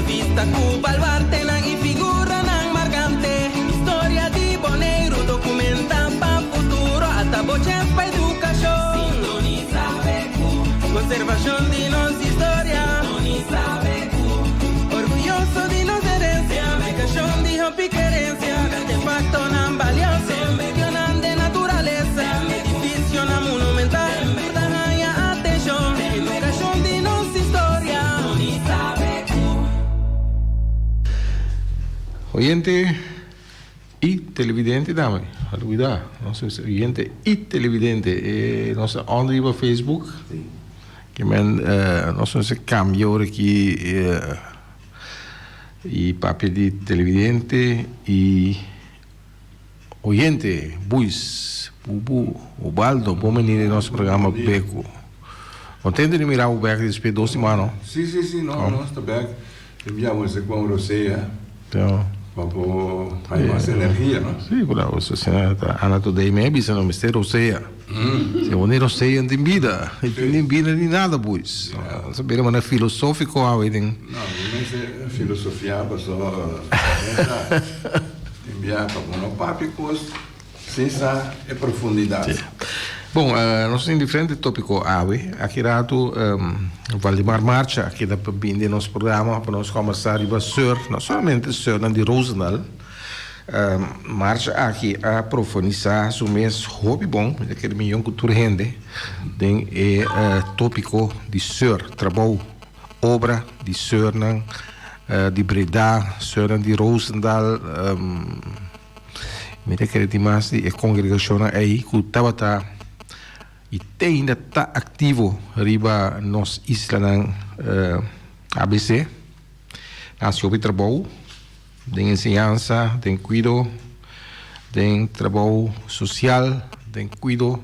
Entrevista ku baluartenan i figuranan markante. Historia di Boneiru dokumentá pa futuro. Ata bo chèns pa edukashon. Sintonisá BQ. Konservashon di nos historia. Sintonisá BQ. Orguyoso di nos herensia. Edukashon di hopi kerensia. Artefaktonan balioso. Medionan den naturalesa. Edifisionan monumental. Tur ta haña atenshon. Edukashon di nos historia. Oyente y televidente dame, a olbida, nos es oyente y televidente, e nos ta on riba Facebook, ke men nos mester cambia ora aki y papia di televidente y oyente, Buis, Bubu, Ubaldo, bon bini den nos programa Beku. Contento di mira bo bek despues dos siman no? Si, si, si, no, nos ta bek. Tin bia bo mester con rosea pa bo haña mas energia, no? Si, claro, asina ta Ana Today mi a bisa no mester rosea. Si bo no tin rosea no tin bida, no tin bida ni nada pues. Nos a bira manera filosofico awe den. No, bo mester filosofia pasobra tin bia pa bo no papia cos sin sa e profundidad. Bon, nos tin diferente topico awe. Aki rato Valdemar Marcha a keda pa bini den nos programa pa nos combersa riba seur, no solamente seurnan di Roosendaal. Marcha aki a profundisa su mes hopi bon, mi ta kere miyon cu tur hende, den e topico di seur, trabou, obra di seurnan di Breda, seurnan di Roosendaal. Mi ta kere tin mas di e kongregashonnan ei ku tabata i te ainda ta aktivo riba nos islanan ABC. Nan hasi hopi trabou den enseñansa, den kuido, den trabou sosial, den kuido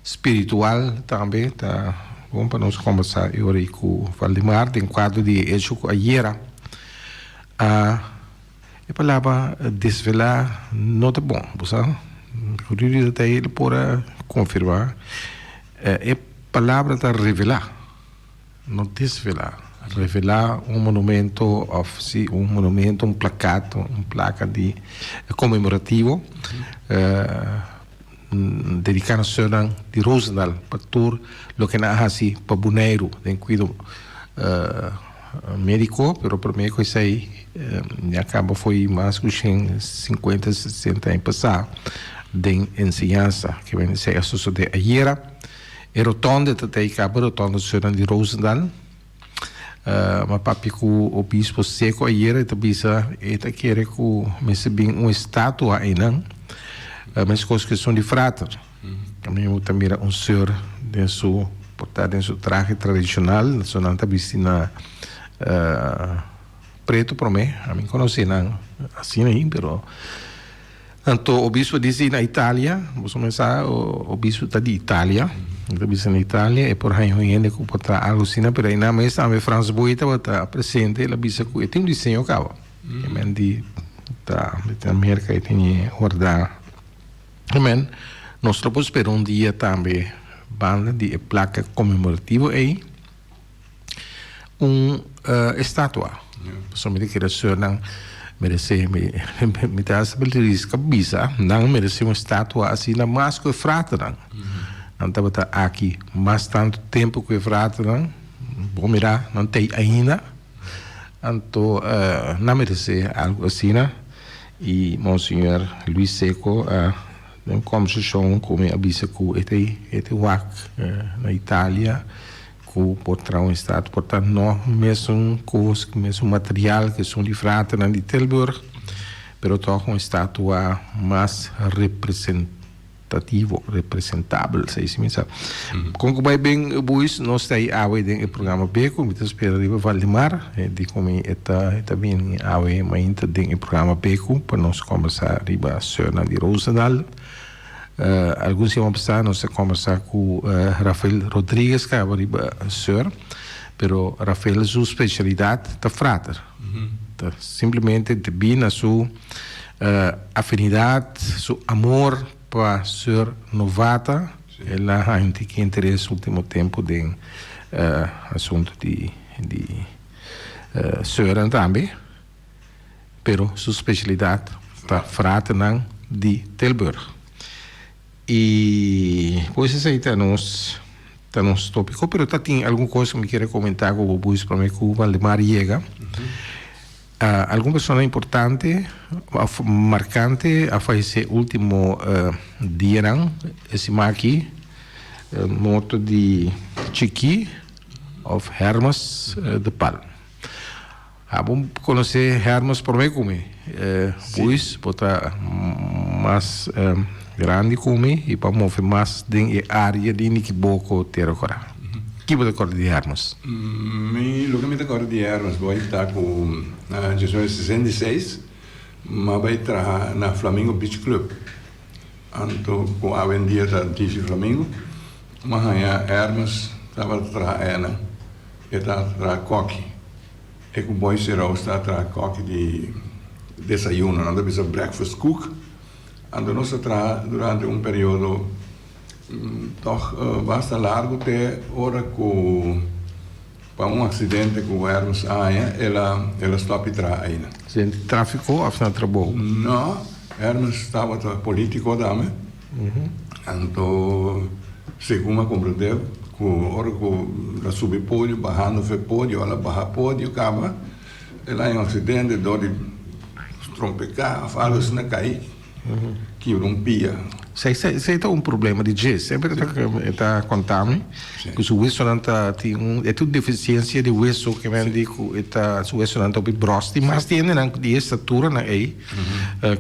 spiritual tambe. Ta bon pa nos kombersá e ora ei ku Valdemar den kuadro di e echo ku ayera a E palabra desvelá no ta bon, bo sa. Rudy ta ei por a konfirmá. E palabra ta revelá, no desvelá. Revelá un monumento òf si un monumento, un plakat, un plaka di konmemorativo dediká na sùrnan di Roosendaal pa tur loke nan a hasi pa Boneiru den kuido Médiko, pero promé ku esei mi a kaba fo'i mas ku shen sinkuenta, sesenta aña pasá den enseñansa. Ke men esei a sosodé ayera. E rotonde ta ta ei kaba, rotonde Sùrnan di Roosendaal. Mi a papia ku obispo Seco ayera, e ta bisa e ta kere ku mester bin un estatua einan, meskos ku esun di frater. Mi ta mira un seur den su por ta den su trahe tradicional, so nan ta bisti na preto prome, ami conoce nan asina ahi, pero anto obispo dici na Italia, boso men sa obispo ta di Italia, e ta bisa na Italia e por haña un hende cu por traha algo asina, pero aynan mes tambe Frans Boy tabata presente, el a bisa cu e tin un diseño caba, e men di ta na Merca e tene warda. Amen. Nos lo por spera un dia tambe banda di e plaka konmemorativo ei un estatua. Pasobra mi ta kere sùrnan meresé, mi ta hasta riska bisa nan meresé un estatua asina mas ku e fraternan. Nan tabata aki mas tantu tempu ku e fraternan. Bo mira nan ta ei ainda. Anto nan meresé algu asina. I Monseñor Luis Seco a den un kombersashon ku mi a bisa ku e ta e ta wak na Italia ku por traha un estatua por ta no mesun kos mesun material ku esun di fraternan di Tilburg pero tòg un estatua mas represent. Tativo, representabel, sa isi mi sa. Kon ku bai ben Buis, nos ta ei awe den e programa Beko, mi ta spera riba Valdemar, e di ku mi e ta e ta bini awe mainta den e programa Beko pa nos kombersá riba Sörnan di Roosendaal. Algun siman pasá nos a kombersá ku Rafael Rodriguez kaba riba Sör, pero Rafael su spesialidat ta frater. Ta simplemente debí na su Afinidad, su amor pa Sir Novata, el a haña un tiki interes ultimo tempo den asunto di di. Soeurnan tambe, pero su specialidad ta fraternan di Tilburg. Y pues esey ta nos ta nos topico, pero ta tin algun cos cu mi kier a comenta cu bo Buis prome cu Valdemar yega. Algun persona importante of marcante a fayece ultimo dianan e siman aki, morto di Chiki of Hermes de Palm. Abo conoce Hermes prome cu mi, Buis, bo ta mas grandi cu mi y bo a move mas den e area di Nikiboko, Tera Cora. Ki bo ta corda di Hermes? Mi, loke mi ta corda di Hermes, bo a ta cu na 1966 mi a bay traha na Flamingo Beach Club. Anto cu awendia ta DC Flamingo, mi a haña Hermes tabata traha eynan, e ta traha koki. E cu Boy Seraus ta traha koki di desayuno, nan ta bisa breakfast cook. Anto nos a traha durante un periodo tog basta largo te ora cu pa un accidente cu Hermes a haña el a el a stop di traha aina. Accidente di trafico of na trabou? No, Hermes tabata politico tambe. Anto segun a comprende cu ora cu el a subi podio bahando fe podio el a baha podio caba el a haña un accidente door di trompeca of algo asina cay kibra un pia. Esey ta un problema di dje. Semper e ta conta mi cu su wesonan ta tin un e tin un deficiencia di weso ke men di cu e ta su wesonan ta hopi bros. Tin mas di hendenan di e staturanan ey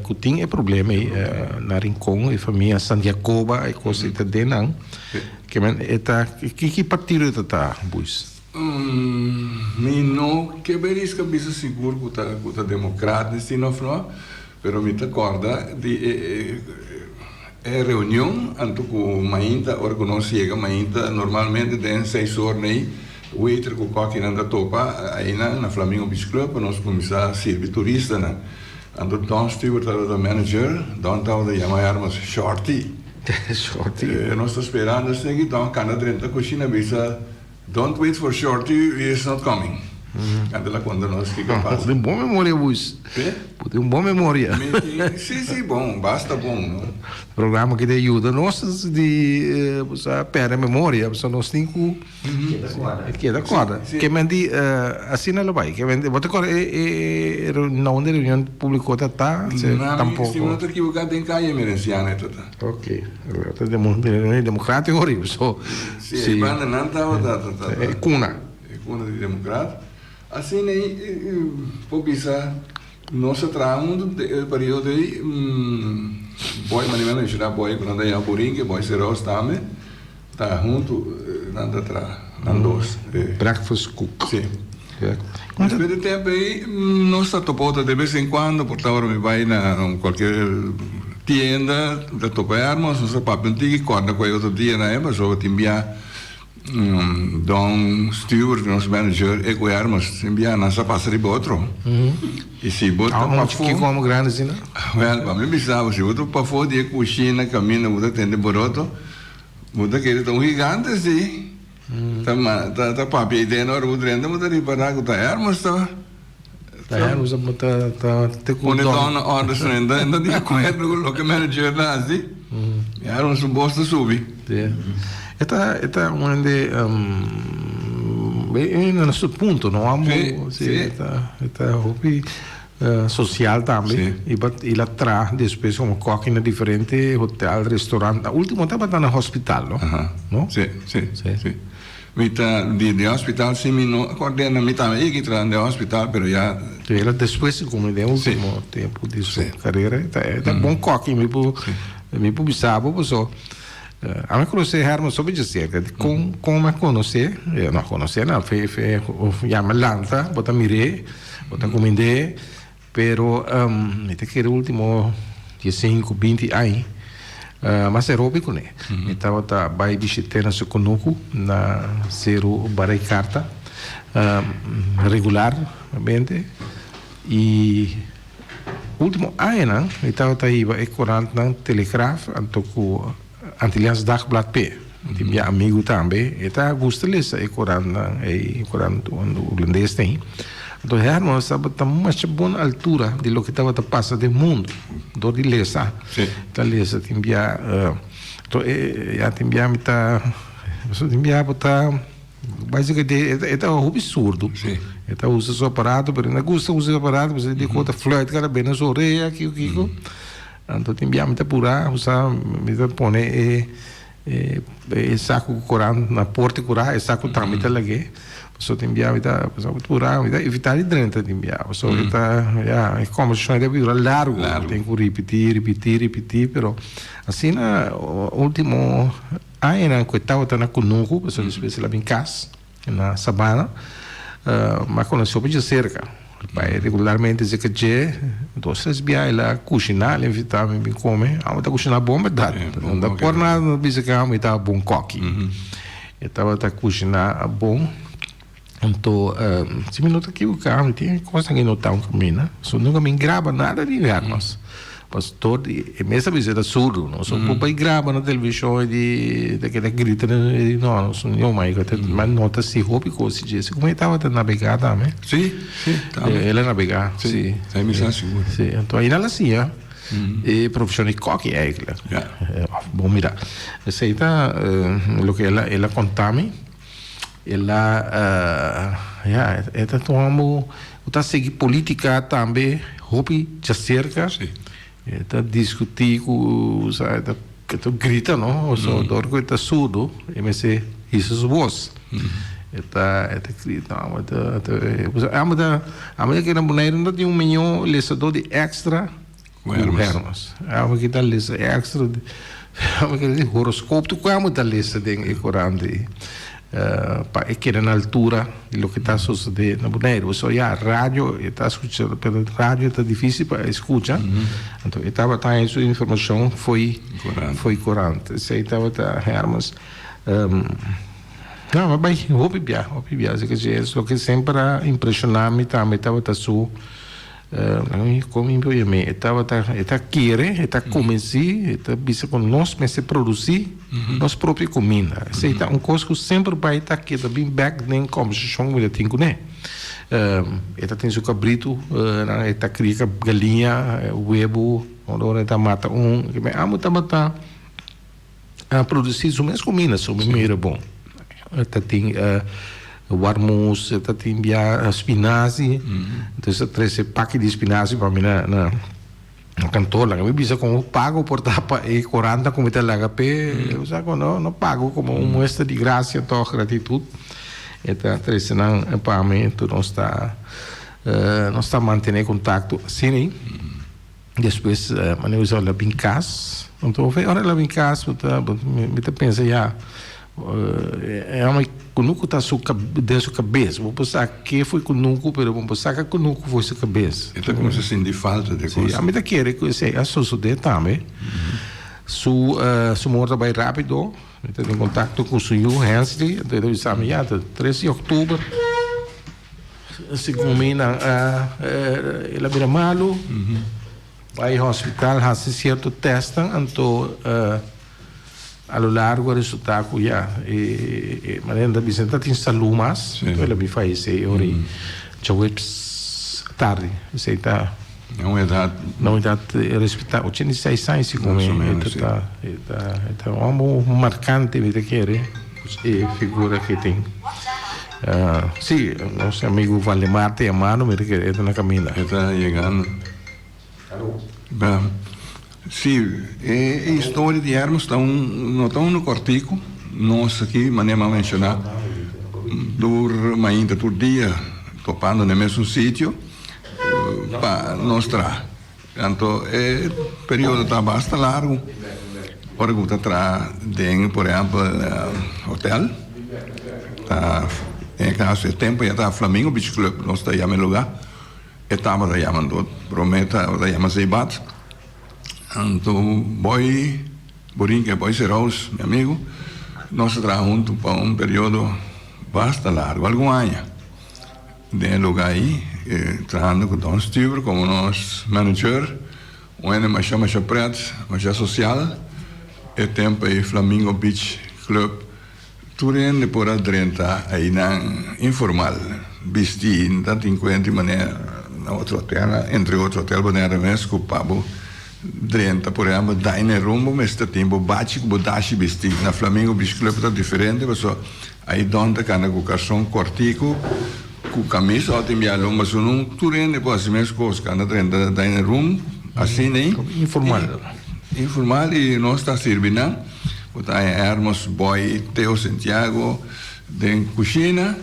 cu tin e problema ey na Rincon e famia San Jacoba e cos ey ta den nan. Ke men e ta ki ki partido e ta ta Buis? Mi no ke bay riska bisa sigur cu ta cu ta democrat ni si of no, pero mi ta corda di e e reunion anto cu mainta ora cu nos yega mainta normalmente den seis or nei waiter cu kokinan ta topa ayina na Flamingo Beach Club pa nos cuminsa sirbi turistanan. Anto Don Stewart tabata manager, Don tabata yama Hermes Shorty. Shorty. Nos ta sperando esaki Don cana drenta cushina bisa. Don't wait for Shorty, he is not coming. Anto el a konta nos kiko a pasa. Bo tin bon memoria, Buis. Ke? Bo tin un bon memoria. Mi tin, si, si, bon, basta bon, no? Programa aki ta yuda nos di, bo sa, perde memoria, pasobra nos tin ku Keda kòrda. Keda kòrda. Si, si. Ke men di, asina lo bai. Ke men di, bo ta kòrda e, e na unda e reunion públiko ta ta? Na mi, si mi no ta ekivoká, den Kaya Emerenciana e ta ta. Ok, ta democrático riba so. Si, e banda nan tabata ta ta. E cuna. E cuna di democrat. Asina ei por bisa nos a traha hunto e periodo ei Boy manera mi a menciona Boy cu nan ta yama Borinque, Boy Seros tambe ta hunto nan ta traha nan dos. Breakfast cook. Si. Despues di tempo ei nos ta topa otro de bes en cuando por ta ora mi bai na cualkier tienda ta topa Hermos nos ta papia un tiki corda cu e otro dia na e pasobra tin bia Don Stewart nos manager e cu Hermos tin bia nan sa pasa riba otro y si bo ta pafo Kiko amo grandi asina? Wel pa mi bisa bo si bo ta pafo di e cushina caminda bo ta tende boroto bo ta kere ta un gigante si. Ta ta ta papia i den ora bo drenta bo ta ripará ku ta Hermes ta. Ta Hermes ta ta ta te ku Pone don na orde so en ta en ta di akuerdo ku loke manager ta hasi. Hermes su bos ta subi. Sí. E ta e ta un hende na su punto no amo. Sí, sí. E ta e ta hopi Social tambe y ba y la traha despues como koki na diferente hotel, restaurant. Na ultimo tabata na hospital, no? Aha. No? Sí, sí, Sí. sí. Mi ta di di hospital sí mi no acordé na mi tambe yegi traha den hospital pero ya. Sí, el a despues como den ultimo tempo di su Sí. carera e ta e ta bon koki mi por mi por bisa bo paso ami a conoce Herman so bichi cerca di con con mi a conoce no conoce no fe fe yama lanta bo ta mir'é. Bo ta kumind'é, pero mi ta kere ultimo diesinku, binti aña mas e robi kuné. Mi tabata bai bishit'é na su kunuku na Seru Baraikarta regularmente i ultimo añanan mi tabata hiba e korantnan Telegraaf anto ku Antilliaans Dagblad p'e. Mi tin mi amigu tambe, e ta gusta lesa e korantnan ei, korant hulandes ta ei. Anto Herman tabata masha bon altura di loke tabata pasa den mundu dor di lesa. Ta lesa tin bia anto e ya tin bia mi ta pasobra tin bia bo ta basicamente e ta hopi surdu. E ta usa su aparato pero e no gusta usa su aparato pasobra e di ku ta fluit kada bes na su orea kiko kiko. Anto tin bia mi ta pura usa mi ta pone e E saku ku koran na porta di kura, e saku tambe ta lag'é. Pasobra tin bia mi ta pura, mi ta evitá di drenta tin bia. Pasobra e ta, ya, e kombersashon ta dura largu. Tin ku ripití, ripití, ripití, pero asina último añanan ku e tabata na kunuku, pasobra despues el a bin kas. Na Sabana, m'a konosé hopi dje serka. Bai regularmente serka dje, dos tres bia el a kushiná, el a invitá mi bin kome. Amo ta kushiná bon bèrdat. No ta por nada no bisa ku amo ta bon kòki. E tabata kushiná bon. Anto, si mi no ta ekivoká, mi tin e kosnan ku no ta un kaminda. So nunka mi graba nada di Hermes. Pastor di e mes a bisa ta surdu no so por bai graba na televishon e di ta keda grita e di no no su ño mai ta ma no ta si hopi kos di dje como e tabata nabega tambe si si tambe el a nabega si si mi sa sigur si anto aina la siña e profeshon di koki eigenlijk bon mira esei ta loke el a konta mi. El a, ya, e ta un homber ku ta sigui politica tambe hopi djaserka. Sí. E ta diskutí ku, sa, e ta, e ta grita, no? So, dor ku e ta surdo, e mester hisa su bos. E ta, e ta grita, amo ta, ta, amo ta, amo ta kere na Boneiru no ta tin un miñó lesadó di extra. Ku Hermes. Hermes. Amo ki ta lesa extra. Amo ki ta horoscoop tu ku amo ta lesa den e korant ei. Pa e keda na altura di loke ta sosode na Boneiru. So ya, radio e ta skucha, pero radio ta difisil pa e skucha. Anto e tabata haña su informashon fo'i fo'i korant. Esei tabata Hermes. No, mi a bai hopi bia, hopi bia. Así ke loke semper a impreshoná mi tambe tabata su. Kon mi por yam'é? E tabata, e ta kere, e ta komensí, e ta bisa ku nos mester produsí nos propio kuminda. Esei ta un kos ku semper bai ta keda bin bèk den kòmbersashon ku mi ta tin kuné. E ta tin su kabritu, e ta kria galiña, webu, ora e ta mata un. Amo tabata. A produci su mes cuminda su mi mira bon ta tin warmus ta tin bia spinazi entonces a trece paki di spinazi pa mi na na kantoor laga mi bisa como pago por ta pa e coranta cu mi ta laga p'e osea cu no no pago como un muestra di gracia toch gratitud e ta trece nan pa mi enton nos ta nos ta mantene contacto asina. Despues manera bisa el a bin cas anto ora el a bin cas bo ta mi ta pensa ya e homber kunuku ta su den su cabes bo por sa ke foi kunuku pero bo por saka kunuku for su cabes. E ta cuminsa sinti falta di e cos. Si ami ta kere cu esey a sosode tambe su su morto a bay rapido mi ta den contacto cu su yu Hensley anto e ta bisa mi ya ta tres di october. Segun mi nan a el a bira malu, bai hospital hasi sierto testnan anto a lo largo a resulta ku ya e manera nan ta bisa ta tin salu mas anto el a bin fayesé e ora ei djaweps tardi esei ta Na un edat na un edat respetá 86 aña segun mi e ta e ta un homber markante mi ta kere e figura ke tin. Sí, nos amigu Valdemar ta yamando, mi ta kere e ta na kaminda. E ta yegando. Sí, e historia di Hermes ta un, no ta unu kòrtiku. Nos aki, manera mi a menshoná, tur mainta, tur dia topando na e mesun sitio pa nos traha. Anto e periodo ta basta largu ora ku bo ta traha den por ehèmpel hotel ta den e kaso e tempu ya ta Flamingo Beach Club nos ta yama e lugá e tabata yama anto promé tabata yama Zeebad anto Boy Borinquen Boy Seraus mi amigu nos a traha huntu pa un periodo basta largu algun aña. Den e luga ei, trahando ku Don Stuber komo nos manager, un hende masha masha pret, masha sosial. E tempu ei Flamingo Beach Club tur hende por a drenta einan informal. bisti no tin kuenta di manera na otro hotelnan, entre otro hotel Bonaire mes ku pa bo drenta por ehempel dining room bo mester tin bo bachi ku bo dashi bisti. Na Flamingo Beach Club ta diferente pasobra ai don ta kanda ku karson kòrtiku ku kamisa òf tin bia lomba sunun tur hende por hasi mes kos kanda drenta dining room asina ei. Informal. Informal i nos ta sirbi nan. Bo ta haña Hermes, Boy, Teo Santiago den kushina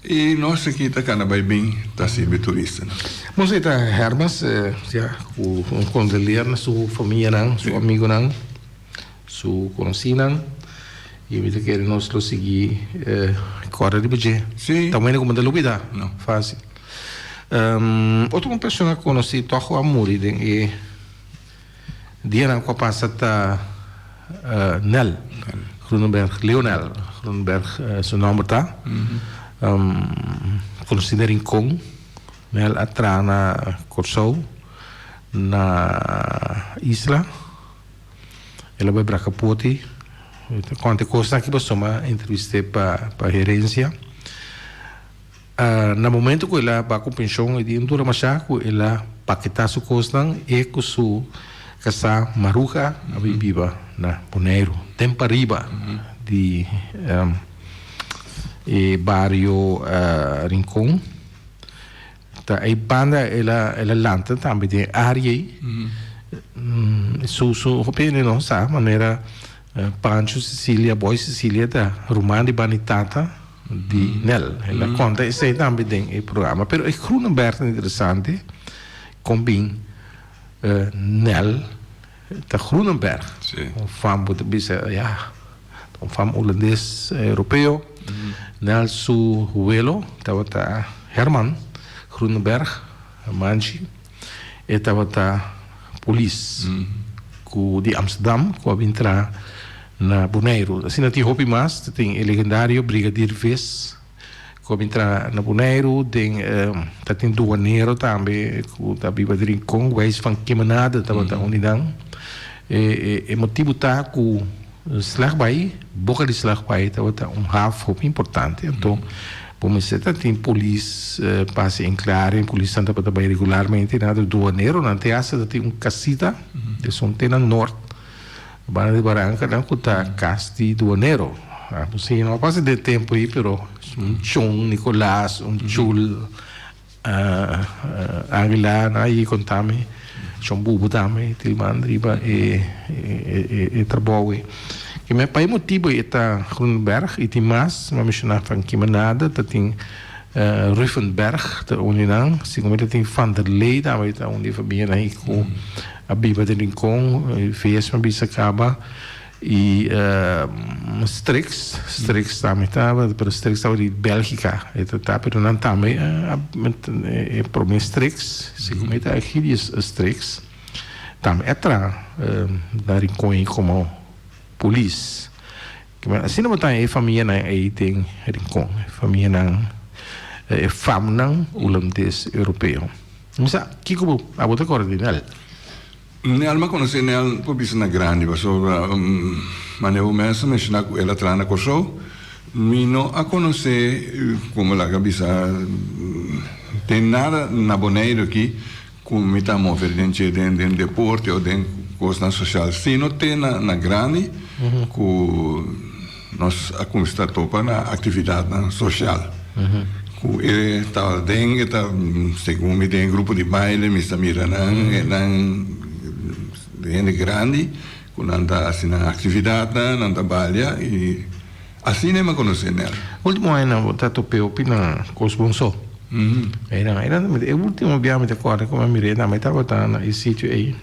i nos aki ta kana bai bin ta sirbi turistanan. Nos ei ta Hermes ya ku un kondoleer na su famianan, su amigunan, su konosínan i mi ta kere nos lo sigui kòrda riba dje. Sí. Ta wende ku bo ta lubidá No. fásil. Otro persona konosí tòg ku a muri den e. Dianan ku a pasa ta Nel Groenenberg, Leonel Groenenberg su nòmber ta. Konosí na Rincon. Nel a traha na Kòrsou, na Isla. El a bai Brakapoti. Ta konta e kosnan aki pasobra mi a entrevist'é pa herensia. Na momento ku el a ba ku penshon e di un dura mashá ku el a paketá su kosnan e ku su kasá Maruja a bin biba na Boneiru den pariba di e bario Rincon. Ta ei banda el a el a lanta tambe den e área ei. Su su hopi hende no sa manera Pancho Cecilia, Boy Cecilia ta ruman di banda di tata di Nel. El a konta esei tambe den e programa. Pero e Groenenberg ta interesante kon bin Nel ta Groenenberg. Un fam bo ta bisa ya un fam hulandes europeo. Nel su welo tabata Herman Groenenberg Manchi. E tabata polis ku di Amsterdam ku a bin traha na Boneiru. Asina tin hopi mas, ta tin e legendario Brigadier Vis ku a bin traha na Boneiru, den ta tin duanero tambe ku ta biba di Rincon, Wijs van Kemenade tabata un di nan. E motibu ta ku Slagbaai, boka di Slagbaai tabata un haf hopi importante, anto bo mester ta tin polis pa hasi enklare, polisnan tabata bai regularmente, nan ta duaneronan te hasta ta tin un kasita, esun te na nort, banda di barankanan ku ta kas di duanero. Bo si no a pasa den tempu ei pero un chon Nicolas, un chul. Aguilar nan a yega konta mi, Shon Bubu tambe tin man riba e e trabou ei. Kimen pa e motibu ei ta Groenenberg i tin mas, mi a menshoná Van Kemenade, ta tin Ruffenberg ta un di nan, segun mi ta tin Van der Lee tambe ta un di e famianan ei ku a biba den Rincon, VS mi a bisa kaba. I Strix, Strix tambe ta, pero Strix tabata di Bélgica, e ta ta, pero nan tambe a e promé Strix, segun mi ta Egidius Strix, tambe a traha na Rincon komo polis. Asina bo ta e famianan ei den Rincon, e famianan, e famnan hulandes europeo. Mi sa kiko bo abo ta kòrda di nel? Nel mi a konosé Nel por bisa na grandi pasobra manera bo mes a menshoná ku el a traha na Kòrsou mi no a konosé komo laga bisa den nada na Boneiru aki ku mi ta move den dje den deporte o den kosnan sosial sino te na grandi ku Nos a cuminsa topa na actividadnan social cu e tabata den, e ta segun mi den grupo di baile mi sa mira nan, e nan hende grandi cu nan ta haci nan actividadnan, nan ta balia y asina mi a conoce Nel. Ultimo añanan bo ta tope hopi na cos bon so. Einan, e ultimo bia mi ta corda cu mi a mira einan mi tabata na e sitio ei.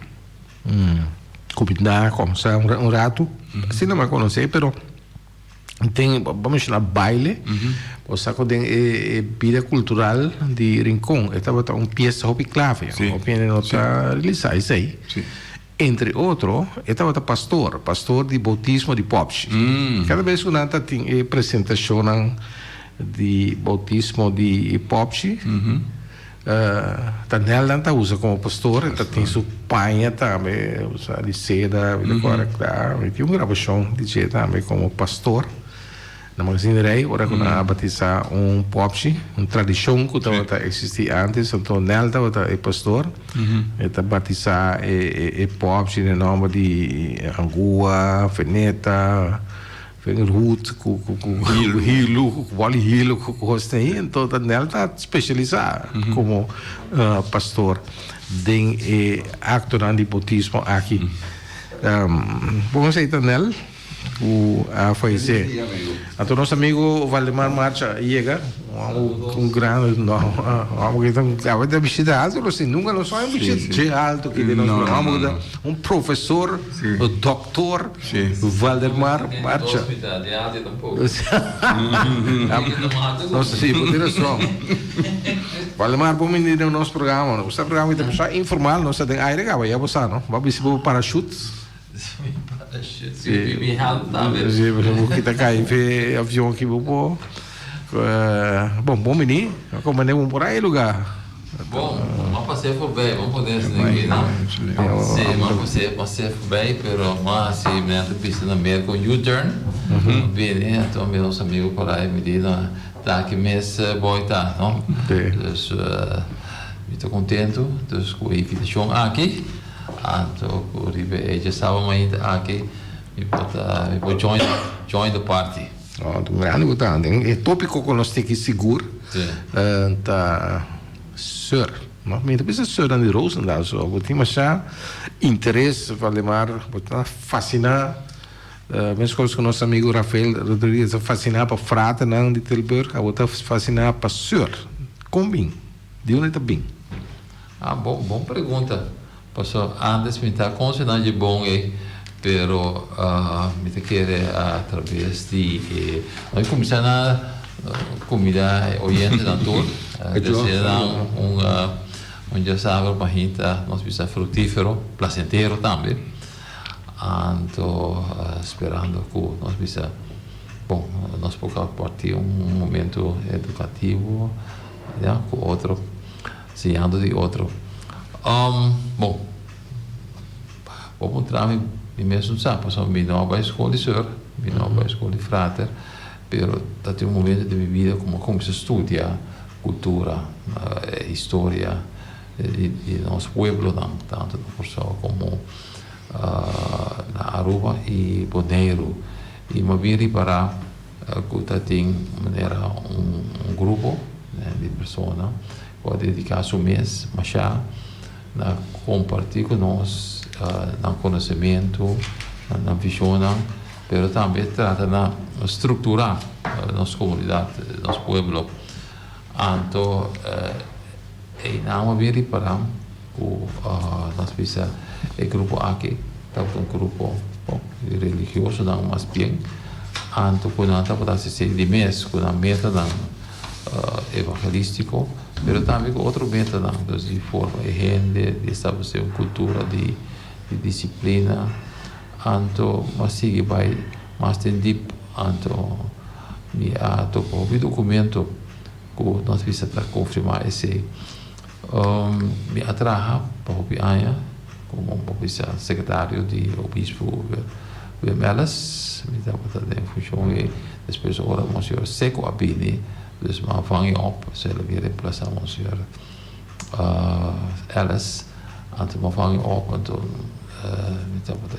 Kuminda komsa un ratu asina mi a konosé pero den bo menshoná baile bo sa ku den e bida kultural di Rincon e tabata un piesa hopi klave hopi hende no ta realisá esei entre otro e tabata pastor pastor di boutismo di pòpchi kada bes ku nan ta tin e presentashonnan di boutismo di pòpchi. Ta Nel nan ta usa como pastor, e ta tin su paña tambe, usa di seda, mi ta kòrda kla. Mi tin un grabashon di dje tambe como pastor. Na Magazine Rey ora ku nan a batisá un pòpchi, un tradishon ku tabata eksistí ántes, anto Nel tabata e pastor, e ta batisá e pòpchi den nòmber di Angua, Veneta, Vingerhoed, ku Hilu, ku bòl di hilu, ku kosnan ei. Anto ta Nel ta spesialisá komo pastor den e aktonan di boutismo aki. Bon esei ta Nel. Cu a fayece. Anto nos amigo Valdemar Marcha a yega, un gran, no, amo que ta, awe ta bishita alto, lo si, nunca nos a bishita dje alto ki den nos programa, amo ta un profesor, doctor Valdemar Marcha. No, si, bo tin razon. Valdemar, bon bini den nos programa. Nos ta programa ki ta masha informal, nos ta den aire caba, ya bo sa, no? Bo a bisti bo parachute. Sí, mi hand tambe. Sí, pero bo kita kai fe avion ki bo po. Bon, bon bini. Como ne un por ahí lugar. Bon, m'a pasé voorbij, m'a pone asina aki, no? Sí, m'a pasé, pasé voorbij, pero m'a hasi mi a bisa na Merca un U-turn. M'a bini, anto mi nos amigo por ahí mi di, no, ta aki mes boy ta, no? Dus, mi ta contento, dus cu e invitacion aki. Anto ku riba e djasaba mainta aki mi por ta mi por join join the party. Oh, ta un grandi ku ta. Den e topiko ku nos tin aki sigur ta seur. No, mi ta bisa seurnan di Roosendaal so. Bo tin masha interes, Valdemar, bo ta fasiná meskos ku nos amigu Rafael Rodriguez ta fasiná pa fraternan di Tilburg, abo ta fasiná pa seur. Kon bin? Di unda ta bin? Ah, bon, bon pregunta. Paso antes mi ta consciente dje bon ei, pero mi ta kere a traves di e, nos cuminsa na cuminda e oyentenan tur, desea nan un un djasabra mahinta, nos bisa fructifero, placentero tambe. Anto sperando cu nos bisa, bon, nos por comparti un momento educativo, ya, cu otro. Siñando di otro. Bon, bo puntra mi, mi mes no sa, pasobra mi no a bai skol di sùr, mi no a bai skol di frater, pero ta tin un momento den mi bida ku mi a kuminsá studia kultura, historia di nos pueblonan, tantu na Kòrsou komo na Aruba i Boneiru. I mi a bin ripará ku ta tin manera un grupo di persona ku a dediká su mes mashá na kompartí ku nos nan konosementu, nan vishonnan, pero tambe trata na strukturá nos komunidat, nos pueblo. Anto einan a bin ripará ku nos bisa e grupo aki tabata un grupo di religiosonan mas bien, anto ku nan tabata asistí di mes ku nan metanan evangelístiko, pero tambe ku otro metanan, dus di forma e hende, di establesé un kultura di disiplina, anto mas sigui bai mas den dip, anto mi a topa hopi dokumento ku nos bisa ta konfirmá esei. Mi a traha pa hopi aña komo bo bisa sekretario di obispo Wim Ellis. Mi tabata den funshon ei. Despues ora Monseñor Seco a bini, dus mi a vang e op, so el a bin remplasá Monseñor Ellis. Anto mi a vang e op, anto mi tabata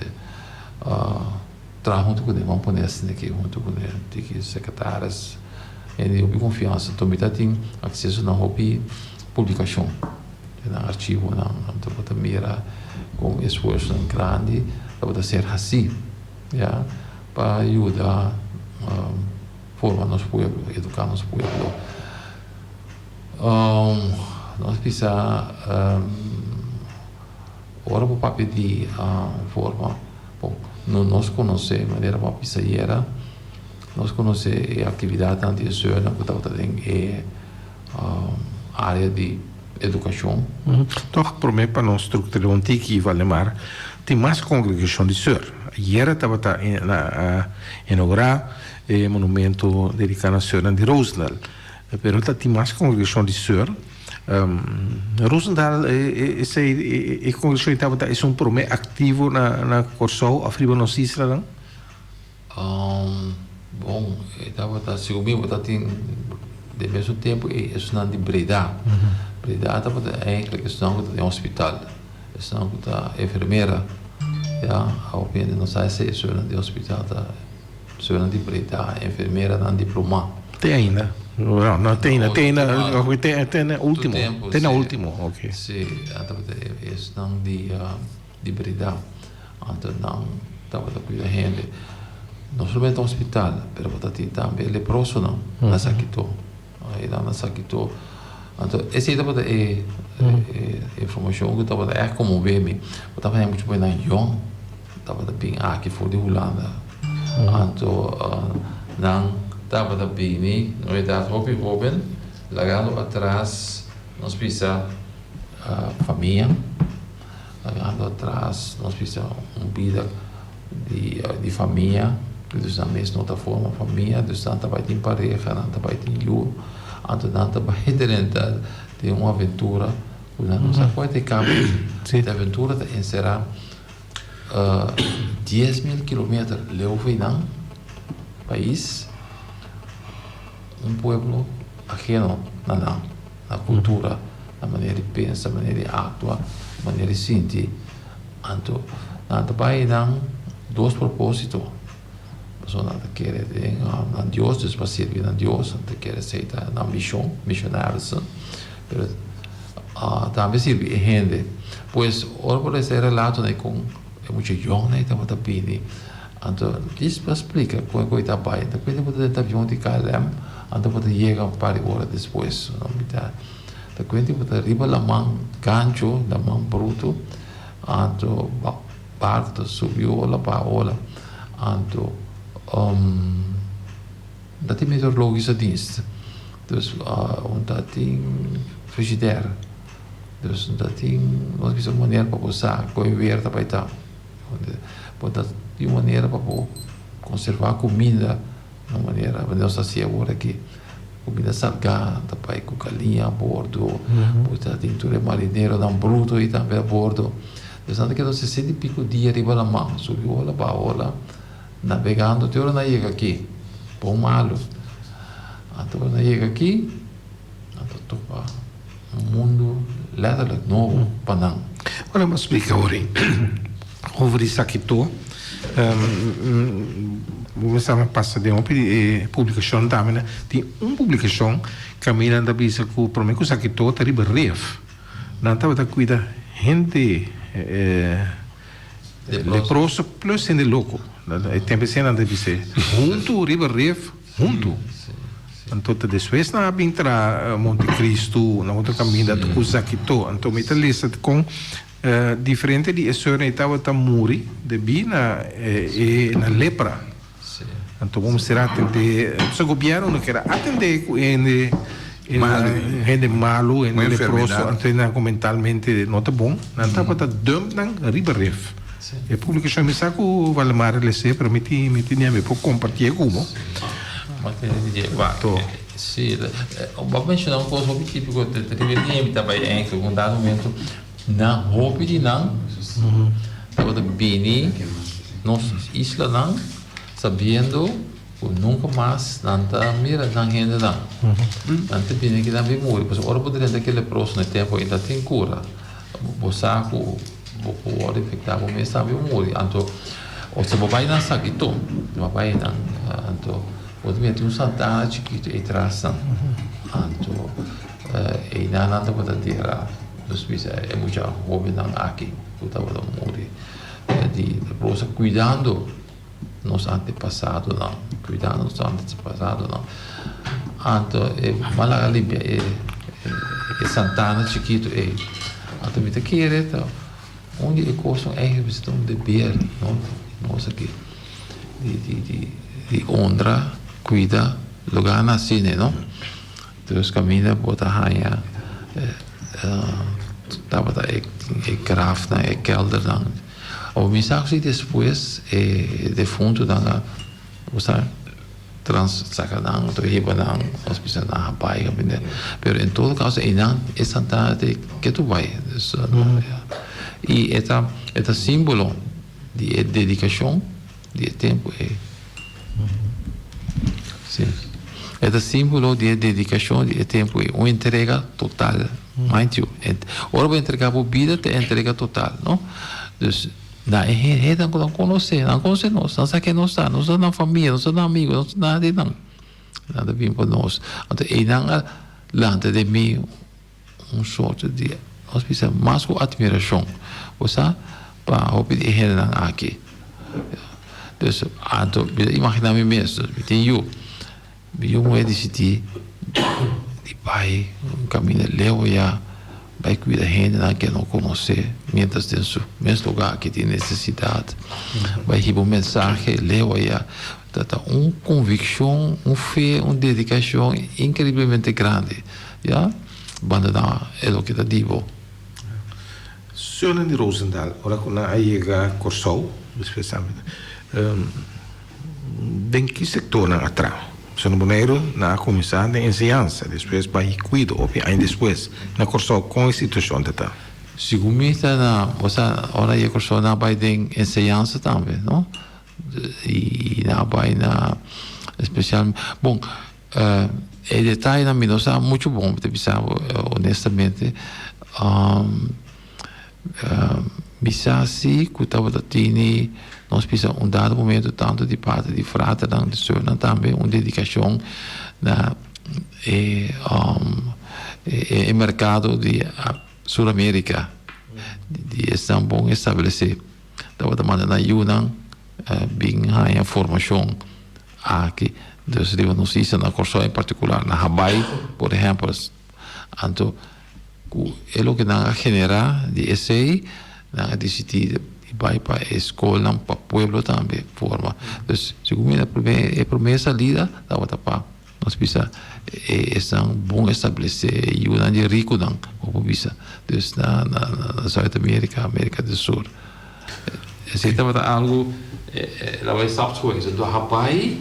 traha huntu kuné, mi a pone asina aki huntu kuné, tiki sekretaris. Hende di hopi konfiansa. Anto mi ta tin akseso na hopi publikashon den nan archivonan. Anto bo ta mira kon esfuersonan grandi tabata ser hasí, ya, pa yuda forma nos pueblo, eduká nos pueblo. Nos bisa ora bo papia di forma, bon, nos konosé manera bo a bisa ayera. Nos konosé e aktividatnan di e seurnan ku tabata den e área di edukashon. Tòg promé pa nos strukturá un tiki, Valdemar, tin mas kongregashon di seur. Ayera tabata inougurá e monumento dediká na seurnan di Roosendaal. Pero ta tin mas kongregashon di seur. Roosendaal esei e kongregashon tabata esun promé aktivo na Kòrsou òf riba nos islanan? Bon, e tabata, segun mi, bo ta tin den mesun tempu ei esnan di Breda. Breda tabata eigenlijk esnan ku ta den hospital, esnan ku ta enfermera. Ya, hopi hende no sa esei, esunnan di hospital ta esunnan di Breda, enfermeranan diplomá. Te ainda? No, no te ainda, te ainda, te te na ultimo, te na ultimo, oké. Si, tabata esnan di. Di berdad, anto nan tabata cuida hende, no solamente hospital, pero bo ta tin tambe e leprosonan na Sakito. Einan na Sakito. Anto esei tabata e informacion cu tabata echt conmove mi. Bo tabata haña mucho por nan yong tabata bin aki for di Hulanda. Anto nan tabata bini na un edad hopi hoben, lagando atras nos bisa famia. Lagando atras nos bisa un bida di famia, dus nan mes no ta forma famia, dus nan ta bai tin pareha, nan ta bai tin yu, anto nan ta bai drenta den un aventura ku nan no sa kua ta e kaba. E aventura ta enserá 10.000 kilometer leu for di nan pais, un pueblo aheno na nan. Na kultura, na manera di pensa, manera di aktua, manera di sinti. Anto nan ta bai nan dos propósito. Pasobra nan ta kere den nan Dios, dus pa sirbi nan Dios, nan ta kere esei ta nan mishon, mishonarisnan. Pero tambe sirbi e hende. Pues ora bo lesa e relatonan kon e mucha yòngnan ei tabata bini. Anto djis pa splika kon e ta bai. Ta cuenta bo ta den avion di KLM, anto bo ta yega un par di ora despues. No mi ta ta cuenta bo ta riba laman gancho, laman bruto, anto barco ta subi ola baha ola. Anto ta tin meteorologische dienst, dus un ta tin frigidaire, dus un ta tin nos bisa un manera pa bo sa kon e weer ta bai ta. Bo ta di un manera pa bo konservá kuminda na un manera manera nos ta hasi awor aki. Kuminda salgá ta bai ku galiña a bordo, bo ta tin tur e marineronan bruto ei tambe a bordo. Dus nan ta keda sesenta i piko dia riba laman, subi ola baha ola, nabegando te ora nan yega aki, bon malu. Anto ora nan yega aki, nan ta topa. Un mundu letterlijk nobo pa nan. Ora bo splika ori over di Sakito, bo mester a pasa den hopi di e publikashon tambe. Tin un publikashon kaminda nan ta bisa ku prome ku Sakito ta riba ref, nan tabata kuida hende leproso plus hende loko. E tempu esei nan ta bisa huntu riba ref. Huntu. Anto ta despues nan a bin tra Monte Cristo, na otro caminda cu Zakito. Anto mi ta lesa con diferente di e soortnan ei tabata muri debí na e na lepra. Anto bo mester atendé, pasobra gobierno no kier a atendé cu hende hende malu, hende leproso, anto nan cu mentalmente no ta bon. Nan tabata dump nan riba ref. E publicacion mi sa cu Valdemar a lese pero mi tin mi tin mi por compartie cu bo. To. Si, bo a menciona un cos hopi tipico te riba e dia mi ta bay eigenlijk un dado momento nan hopi di nan tabata bini nos islanan sabiendo cu nunca mas nan ta mira nan hendenan. Nan ta bini aki nan bin muri pasobra ora bo drenta ki leproso na e tempo ei ta tin cura. Bo sa ku bo por wòrdu infektá, bo mes tambe por muri. Anto, ora bo bai nan Sakito, bo bai nan, anto bo ta mira tin un santana chikitu ei tras nan. Anto, einan nan tabata dera, nos bisa e mucha hóbennan aki ku tabata muri di leprosa, kuidando. Nos antepasadonan, kuidando nos antepasadonan. Anto e man a limpia e e santana chikitu ei. Anto mi ta kere ta un di e kosnan eigenlijk mester ta un deber no nos aki di di di di honra, kuida lugarnan asina no. Dus kaminda bo ta haña tabata e grafnan, e keldernan. Awor mi sa si despues e defuntonan a bo sa trans saka nan otro hiba nan nos bisa nan a bai kaminda. Pero en todo caso einan e santana ta ketu bai. Dus i e ta e ta simbolo di e dedikashon di e tempu ei. Si. E ta símbolo di e dedikashon di e tempu ei, un entrega total. Mind you, ora bo entregá bo bida ta entrega total, no? Dus na e hendenan ku nan konosé, nan konosé nos, nan sa ken nos ta, nos ta nan famia, nos ta nan amigu, nos ta nada di nan. Nan ta bin pa nos. Anto einan a lanta den mi un sorto di, nos bisa, mas ku atmirashon, bo sa, pa hopi di e hendenan aki. Dus, anto mi ta imaginá mi mes, mi tin yu, mi yu muhé disidí di bai un kaminda leu ayá, bai kuida hendenan ke no konosé, miéntras den su mes lugá aki tin nesesidat, bai hiba un mensahe leu ayá. Ta ta un konvikshon, un fe, un dedikashon inkreiblemente grandi. Ya, bandoná e loke ta di bo. Sùrnan di Roosendaal, ora ku nan a yega Kòrsou, espesialmente, den ki sektor nan a traha? Pasobra na Boneiru nan a kuminsá den enseñansa, despues bai kuido, hopi aña despues. Na Kòrsou kon e situashon ta ta? Segun mi ta na, osea, ora yega Kòrsou nan a bai den enseñansa tambe, no? I nan a bai na espesial, bon. E detayenan mi no sa muchu bon, mi ta bisa bo honestamente. Mi sa si ku tabata tini, nos bisa un dado momento tantu di parti di fraternan, di sùrnan tambe un dedikashon na e e merkado di Sur Amerika, di esnan bon establesé. Tabata manda nan yunan bin haña formashon. Aki, dus riba nos isla na Kòrsou en partikular, na Habaai por ehèmpel, anto ku e loke nan a generá di esei, nan a disidí di bai pa e skolnan pa pueblo tambe forma. Dus segun mi e promé salida tabata pa nos bisa e esnan bon establesé, e yunan di rikunan, bo por bisa, dus na Zuid Amerika, Amerika del Sur. Esei tabata algu, el a bai stapsgewijs. Anto Habai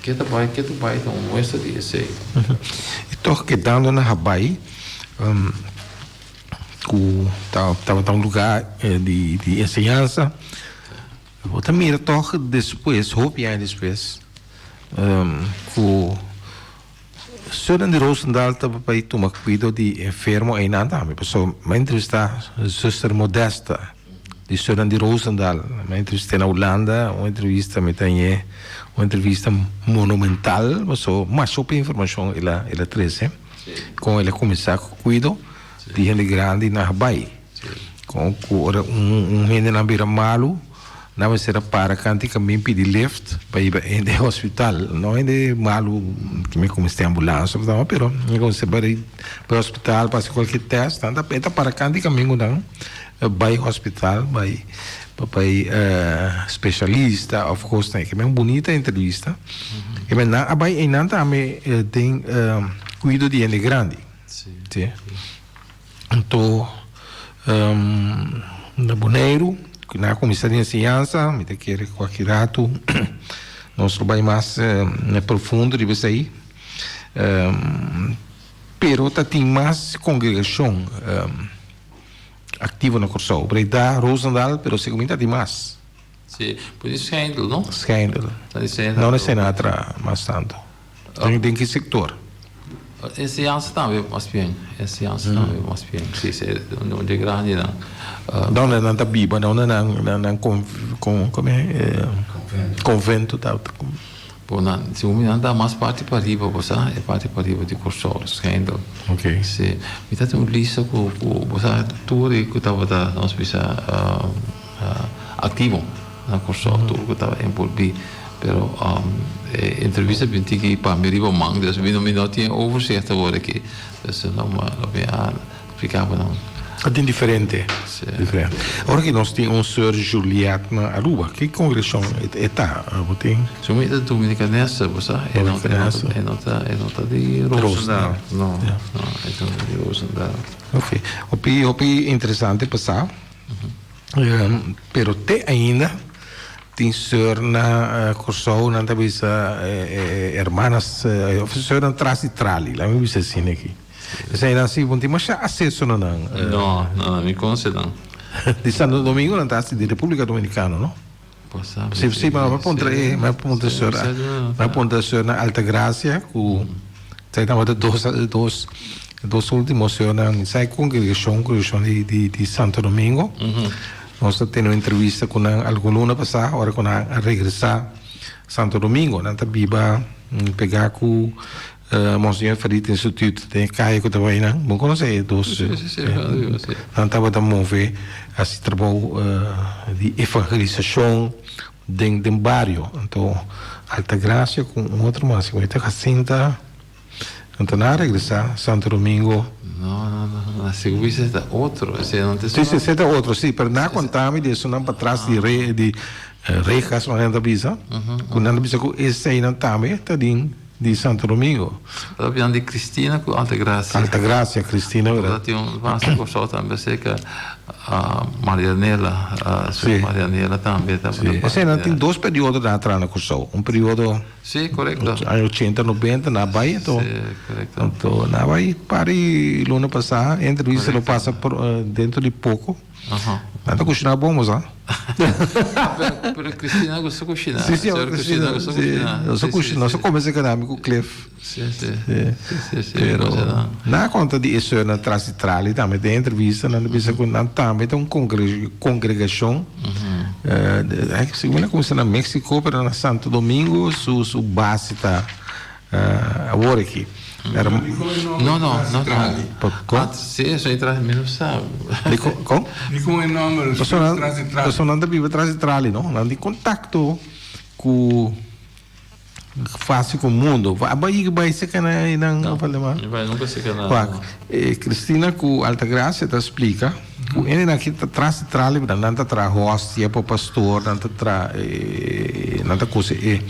ke ta bai, ke ta bai ta un muestra di esei. I tòg kedando na Habai, ku tabata un lugá di enseñansa, bo ta mira tòg despues, hopi aña despues, ku Sùrnan di Roosendaal ta bai tuma kuido di enfermo einan tambe. Pasobra mi a entrevistá Zuster Modesta di Sùrnan di Roosendaal. Mi a entrevist'é na Hulanda, un entrevista mi ta hañ'é un entrevista monumental pasobra masha hopi informashon el a el a trese kon el a kuminsá ku kuido di hende grandi na Habai. Kon ku ora un hendenan bira malu. Nan mester a para kanti kamin pidi lift pa hiba hende hospital. No hende malu ki mi ku mester ambulans of tama, pero mi ku mester bai bai hospital pa hasi kualke test. Nan ta e ta para kanti kamin ku nan bai hospital bai pa bai specialista of kosnan. E un bunita entrevista. E men nan a bai einan tambe den kuido di hende grandi. Si. Anto na Boneiru ku nan a kuminsá den enseñansa, mi ta kere ku aki ratu nos lo bai mas profundo riba esei, pero ta tin mas kongregashon aktivo na Kòrsou. Breda, Roosendaal, pero segun mi ta tin mas. Sí, por di Schijndel, no? Schijndel. No na Senatra mas tantu. Den ki sektor? Enseñansa tambe mas bien. Enseñansa tambe mas bien. Si, si, un di e grandinan. Donde nan ta biba, donde nan nan con con como e convento ta. Bo nan, segun mi nan ta mas parti pariba, bo sa, e parti pariba di Kòrsou, Schijndel. Ok. Si, mi ta tin un lista ku ku bo sa tur e ku tabata nos bisa aktivo na Kòrsou, tur ku tabata enbolbí. Pero e entrevista bin tiki pa mi riba man, dus mi mi no tin e overzicht awor aki. Dus lo mi a splika bo nan. A tin diferente. Si. Diferente. Ora ki nos tin un Sir Juliet na Aruba, ki congregacion e ta? Bo tin? Su mi ta Dominicanese, bo sa. Dominicanese. E no ta, e no ta di Roosendaal. No, no, e no ta di Roosendaal. Ok. Hopi, hopi interesante pa sa. Pero te ainda tin seur na Kòrsou nan ta bisa hermanas of seurnan tras di trali laat mi bisa asina aki. Eseinan si bo no tin masha aseso na nan. No, no, mi konoce nan. Di Santo Domingo nan ta hasi di Republica Dominicana no? Si, si, ma mi puntra e, mi puntra seur, mi puntra seur na Altagracia ku esei tabata dos dos dos ultimo seurnan esei kongregashon kongregashon di di di Santo Domingo. Nos a tene un entrevista ku nan algun luna pasá ora ku nan a regresá Santo Domingo. Nan ta biba pegá ku Monseñor Farid Instituut den e kaya ku ta bai nan. Bo konosé e dos? Sí, sí, sí, sí. Nan tabata move hasi trabou di evangelisashon den den bario. Anto Altagracia ku un otro mas, ku ta Jacinta, anto nan a regresá Santo Domingo. No, no, no, no, si ku bisa ta otro, esei no ta Sí, sí, esei ta otro, sí, pero nan a konta mi di esunnan patras di re di rejas, manera nan ta bisa, ku nan ta bisa ku eseinan tambe ta den Di Santo Domingo. Ta bian di Cristina cu Altagracia. Altagracia, Cristina, verdad. Tin un mas na Corsou tambe acerca Marianela, Sí. Marianela tambe ta. Sí. Esei nan tin dos periodo nan a traha na Corsou. Un periodo. Sí, corecto. Aña ochenta, nobenta nan a bai anto. Sí, corecto. Anto nan a bai par di luna pasa, e entrevista lo pasa por dentro di poco. Nan ta kushiná bon bo sa. Pero, pero Cristina gusta kushiná. Sí, sí, Señor Cristina gusta kushiná. Nos a kushiná, nos a kome serka mi ku Cliff. Sí, sí. Sí, sí, sí. Pero nan a konta di e señornan tras di trali tambe den entrevista nan ta bisa ku nan tambe ta un kongregashon. Segun nan kuminsá na Mexico pero na Santo Domingo su su base ta Awor aki. No, no, no, no. Kon? Sí, eso tras mi no sa. Kon? Di kon e nomber tras di trali? Pasobra nan ta biba tras di trali, no? Nan tin kontakto ku fásil ku mundo. Aba yega bai seka nan einan, Valdemar? No, bai nunka seka nan. Wak, Cristina ku Altagracia ta splika ku hendenan aki ta tras di trali, nan ta traha hostia pa pastor, nan ta traha, nan ta kose e.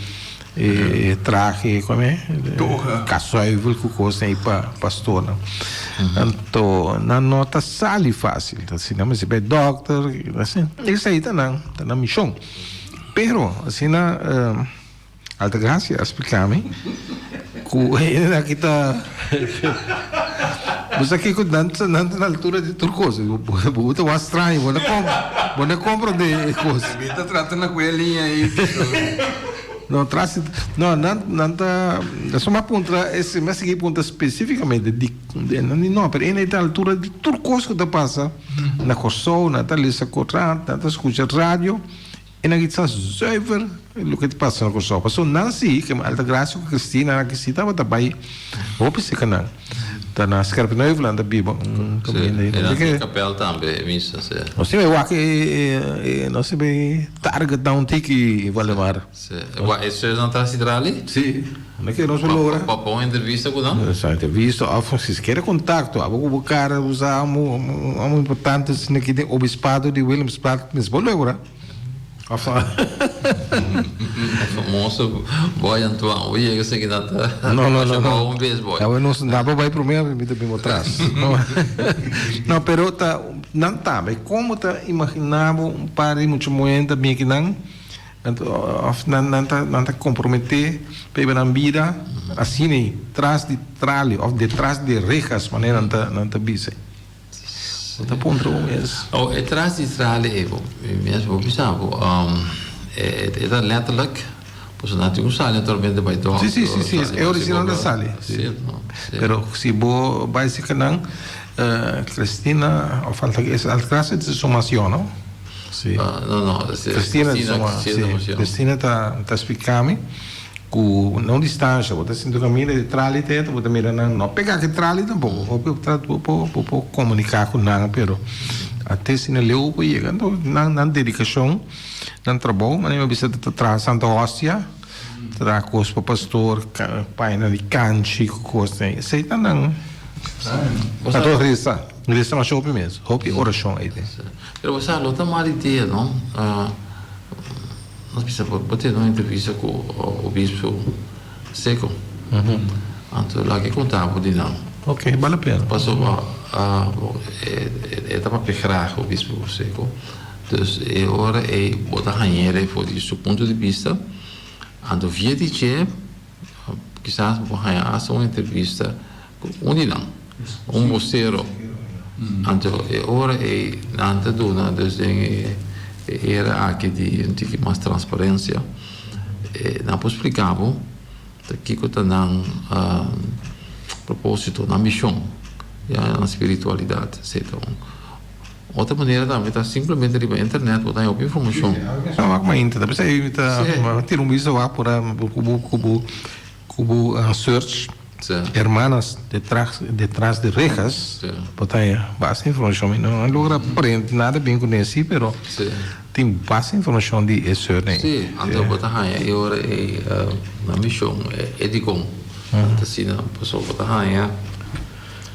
E trahe ku e kasuivel ku kos ei pa pastornan. Anto nan no ta sali fásil. Asina mester bai dòkter, asina. Esei ta nan, ta nan mishon. Pero asina Altagracia a splika mi ku hende aki ta bo sa kiko nan ta nan ta na altura di tur kos. Bo ta wak straño, bo no bo no komprende e kos. Mi ta trata na ku e liña ei. No, tras di, no, nan, nan ta, eso mi a puntra, ese, mi a sigui puntra specificamente di, nan di no, pero e ta altura di tur cos cu ta pasa na Corsou, nan ta lesa corant, nan ta scucha radio, e nan sa zuiver loke ta pasa na Corsou. Pasobra nan si, ke Altagracia cu Cristina, nan si tabata bay hopi cerca nan. Ta na Scherpenheuvel nan ta biba un kaminda ei. Sí, e kapel tambe e misa, sí. Nos tin wak e nos tin bay target nan un tiki Valdemar. Sí, wak e seus nan tras di trali? Sí, unda ke nos por logra. Pa pon entrevista ku nan? Sa entrevista of si sikiera kontakto abo ku bo kara bo sa amo amo importante asina aki den obispado di Willemstad mes por logra. E famoso boy Antoine, bo yega esaki nan ta No, no, no, no. un bes boy. Awe nos nan pa bai prome mi ta bin atras. No, pero ta nan tambe como ta imagina bo un par di mucha muhé ta bin aki nan of nan nan ta nan ta compromete pa hiba nan bida asina ei tras di trali of detras di rejas manera nan ta nan ta bisa. Bo ta puntra bo mes. Oh, e tras di trali ei bo mi mes bo bisa bo e ta letterlijk pasobra nan tin ku sali naturalmente bai dòkter. Si, si, si, si, e original ta sali. Si, no, si. Pero si bo bai serka nan Cristina of Altagracia ta su mas yon, no? Si. No, no, Cristina ta su mas, si. Cristina ta splika mi. Ku na un distansha bo ta sinti un kaminda di trali te bo ta mira nan no pega ku trali tampoko hopi bo por bo por komuniká ku nan pero a te asina leu bo yega anto nan nan dedikashon nan trabou manera mi a bisa ta traha santa hostia traha kos pa pastor paña di kanchi ku kos esei ta nan anto resa resa masha hopi mes hopi orashon ei den. Pero bo sa lo ta mal idea no. Nos bisa bo tene un entrevista ku obispo Seco. Anto laga e konta bo di nan. Ok, bale pena. Pasobra e ta papia graag obispo Seco. Dus e ora ei bo ta hañ'é for di su punto di bista. Anto via di dje kisas bo por haña asta un entrevista ku un di nan, un bosero. Anto e ora ei nan ta duna dus den e. E era aki di un tiki mas transparencia, nan por splica bo ta kico ta nan proposito, nan mision, ya, nan spiritualidad, etcetera. Un otro manera tambe ta simplemente riba internet bo ta haña hopi informacion. Sí, wak mainta, ta p'esei mi ta tira un bista wak por cu bo cu bo cu bo search. Hermanas detras detras de rejas bo ta haña basta informacion. Mi no a logra prende nada bien cu Nancy pero tin basta informacion di e surname. Sí, anto bo ta haña e ora ei na mision e dikon. Anto asina pasobra bo ta haña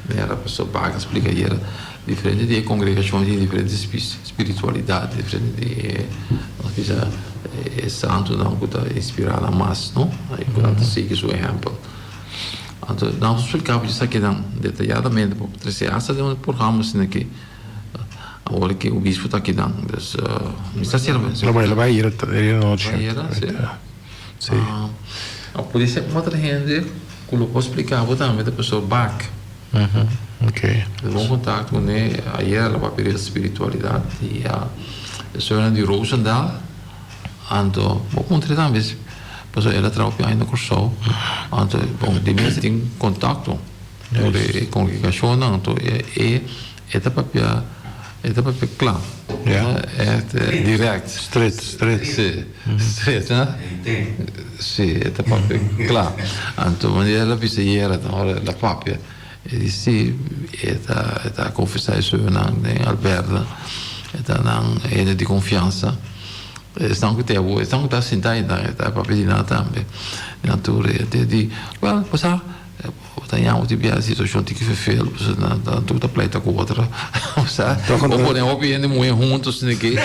manera pasobra Baga splika ayera diferente di e congregacion tin diferente spiritualidad, diferente di e nos bisa e santonan cu ta inspira nan mas no, cu nan ta sigui su ehempel. Anto nan por spliká bo esakinan detayadamente por trese asta den un programa asina aki. Awor ki obispo ta akinan. Dus mi ta sirbi. Lo bai lo bai ayera ayera nochi. Ayera si. Si. Pudi ser un otro hende ku lo por splika bo tambe ta pastor Bak. Ok. Bon kontakto kuné ayera lo papia di spiritualidat di e señora di Roosendaal. Anto bo puntra tambe pasobra el a traha hopi aña na Kòrsou. Anto bon di mes tin kontakto ku e kongregashonnan anto e e ta papia e ta papia kla ègt dirèkt. Stret stret. Si stret ha si e ta papia kla. Anto manera el a bisa ayera ora el a papia e di si e ta e ta konfesá e sueñonan den Alberta e ta nan hende di konfiansa. Esnan ku te awor, esnan ku ta sinta ainda, e ta papia di nan tambe. Nan tur e te di, well, bo sa, bo ta yama ti bia situashon tiki ferfeel, pasobra nan nan tur ta pleita ku otro. Bo sa, bo pone hopi hende muhé huntu asina aki.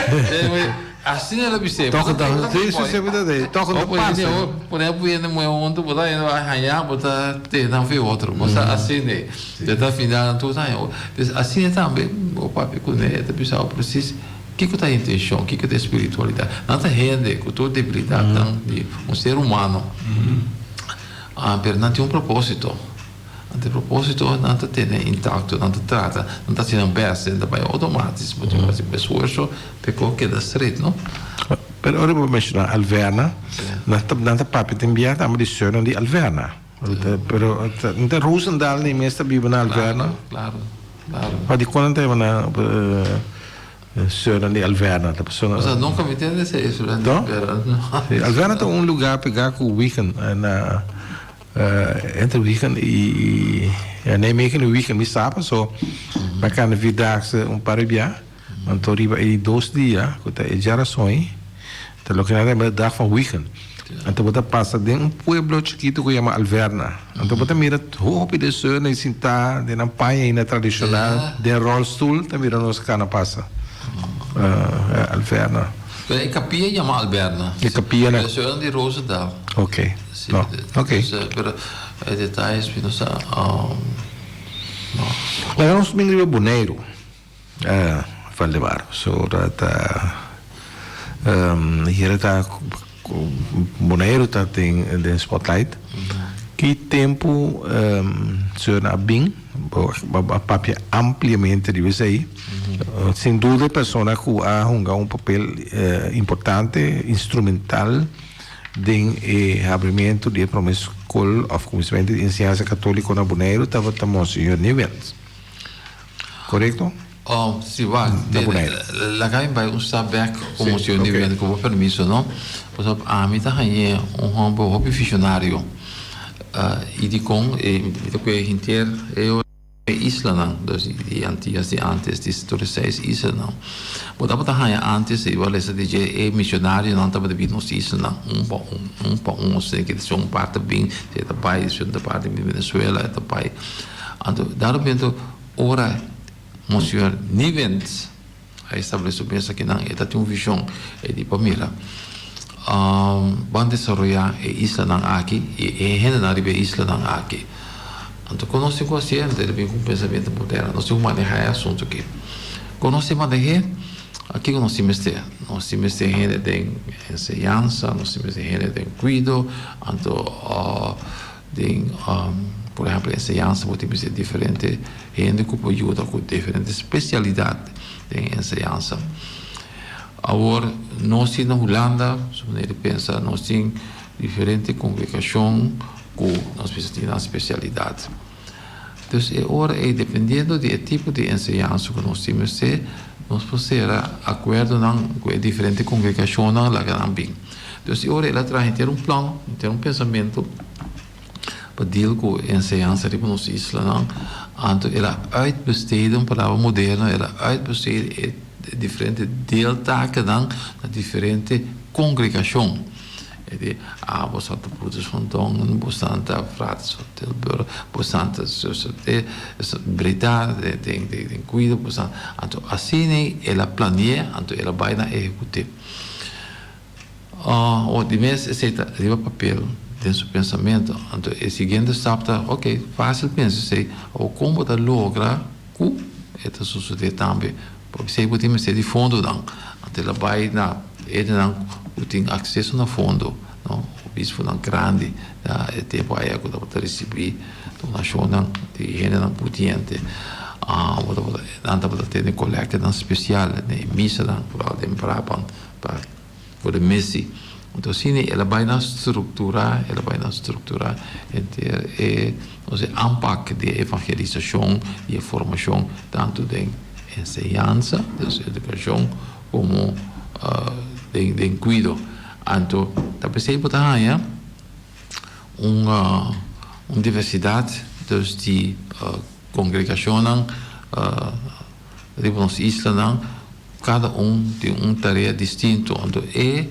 Asina el a bis'é. Tòg ta, si, si, si, tòg ta pasa. Pone hopi hende muhé huntu, bo ta haña, bo ta tene nan for otro. Bo sa, asina e. Te ta final nan tur ta haña. Asina tambe bo papia kuné, e ta bisa bo presis. Kiko ta intenshon? Kiko ta e spiritualidat? Nan ta hende ku tur debilidatnan di un ser humano, pero nan tin un propósito. Nan tin propósito, nan ta tene intakto, nan ta trata, nan ta hasi nan bèst, nan ta bai outomatis, bo tin ku hasi esfuerso pa e kos keda stret, no? Pero ora bo menshoná Alverna, nan ta papia tin bia tambe di sùrnan di Alverna. Pero no ta Roosendaal ni mes ta biba na Alverna? Claro, claro. Pa dikon nan ta yama nan Seunan di Alverna? Ta pasobra. Osea, nunka mi tende esei Seunan di Alverna. No? Alverna ta un lugar pegá ku Wiegen, na entre Wiegen i Nijmegen i Wiegen. Mi sa paso mi a kanda Vierdaagse un par di bia, anto riba e di dos dia ku ta e djarason Ta loke nan ta yama de dag van Wiegen. Anto bo ta pasa den un pueblo chikitu ku yama Alverna. Anto bo ta mira hopi de seunan sintá den nan paña ainda tradishonal, den ròlstul ta mira nos kana pasa. Alverna. Pero e kapia yama Alberna. E kapia na. E seunan di Roosendaal. Ok. No. Ok. Pero e detayes mi no sa. No. Laga nos bin riba Boneiru. Valdemar, so ta hera ta Boneiru ta den den spotlight. Ki tempu señor a bin bo a papia ampliamente riba esei. Sin duda e persona ku a hunga un papel importante, instrumental den e habrimentu di e prome skol òf kuminsamentu di enseñansa katóliko na Boneiru tabata Monseñor Nieuwens. Korekto? Oh, si wak, Na Boneiru. Laga mi bai un stap bek ku Monseñor Nieuwens, ku bo permiso, no? Pasobra ami ta hañ'é un hòmber hopi visionario. I dikon mi ta kue henter e islanan, dus di Antias di ántes, di tur e seis islanan. Bo tabata haña ántes, i bo a lesa di dje, e misionarionan tabata bin nos islanan un pa un, un pa un, osea ke un parti a bin, e ta bai, e ta parti bin Venezuela, e ta bai. Anto dado momento ora Monseñor Niewindt a establece su mes akinan e ta tin un vision e di pa mira ban desaroya e islanan aki y e hendenan riba e islanan aki. Anto con nos tin cu haci anto e bin cu un pensamiento moderno nos tin cu maneha e asunto aki. Con nos tin maneh'e? Kico nos tin mester? Nos tin mester hende den enseñansa, nos tin mester hende den cuido, anto Den, por ehempel, enseñansa bo tin mester diferente hende ku por yuda ku diferente spesialidat den enseñansa. Awor nos tin na Hulanda, su manera di pensa, nos tin diferente kongregashon ku nos bisa tin nan spesialidat. Dus e ora ei dependiendo di e tipo di enseñansa ku nos tin mester, nos por sera akuerdonan ku e diferente kongregashonnan laga nan bin. Dus e ora el a traha henter un plan, henter un pensamentu pa deal ku enseñansa riba nos islanan. Anto el a uitbesteden, un palabra moderno, el a uitbesteden e diferente deeltakennan na diferente kongregashon. E di, Ah, boso ta Broeders van Dongen, boso ta Fraters van Tilburg, boso ta Zusters de Breda, den Kuido, boso ta. Anto asina el a plane'é, anto el a bai na ehekut'é. Awor di mes esei ta riba papel, den su pensamentu. Anto e siguiente stap ta, ok, fásil pensa esei, awor kon bo ta logra ku e ta sosodé tambe? Pasobra esei bo tin mester di fondonan. Anto el a bai na hendenan ku tin akseso na fondo, no, obisponan grandi na e tempu aya ku tabata risibí donashonnan di hendenan pudiente. Nan tabata tene kolektenan spesial den e misanan, foral den Brabant, pa for e mesi. Anto asina el a bai na strukturá, el a bai na strukturá henter e, nos e aanpak di e evangelisashon i e formashon tantu den enseñansa, dus edukashon, komo den den kuido. Anto ta p'esei bo ta haña un un diversidat dus di kongregashonnan riba nos islanan. Kada un tin un tarea distinto. Anto e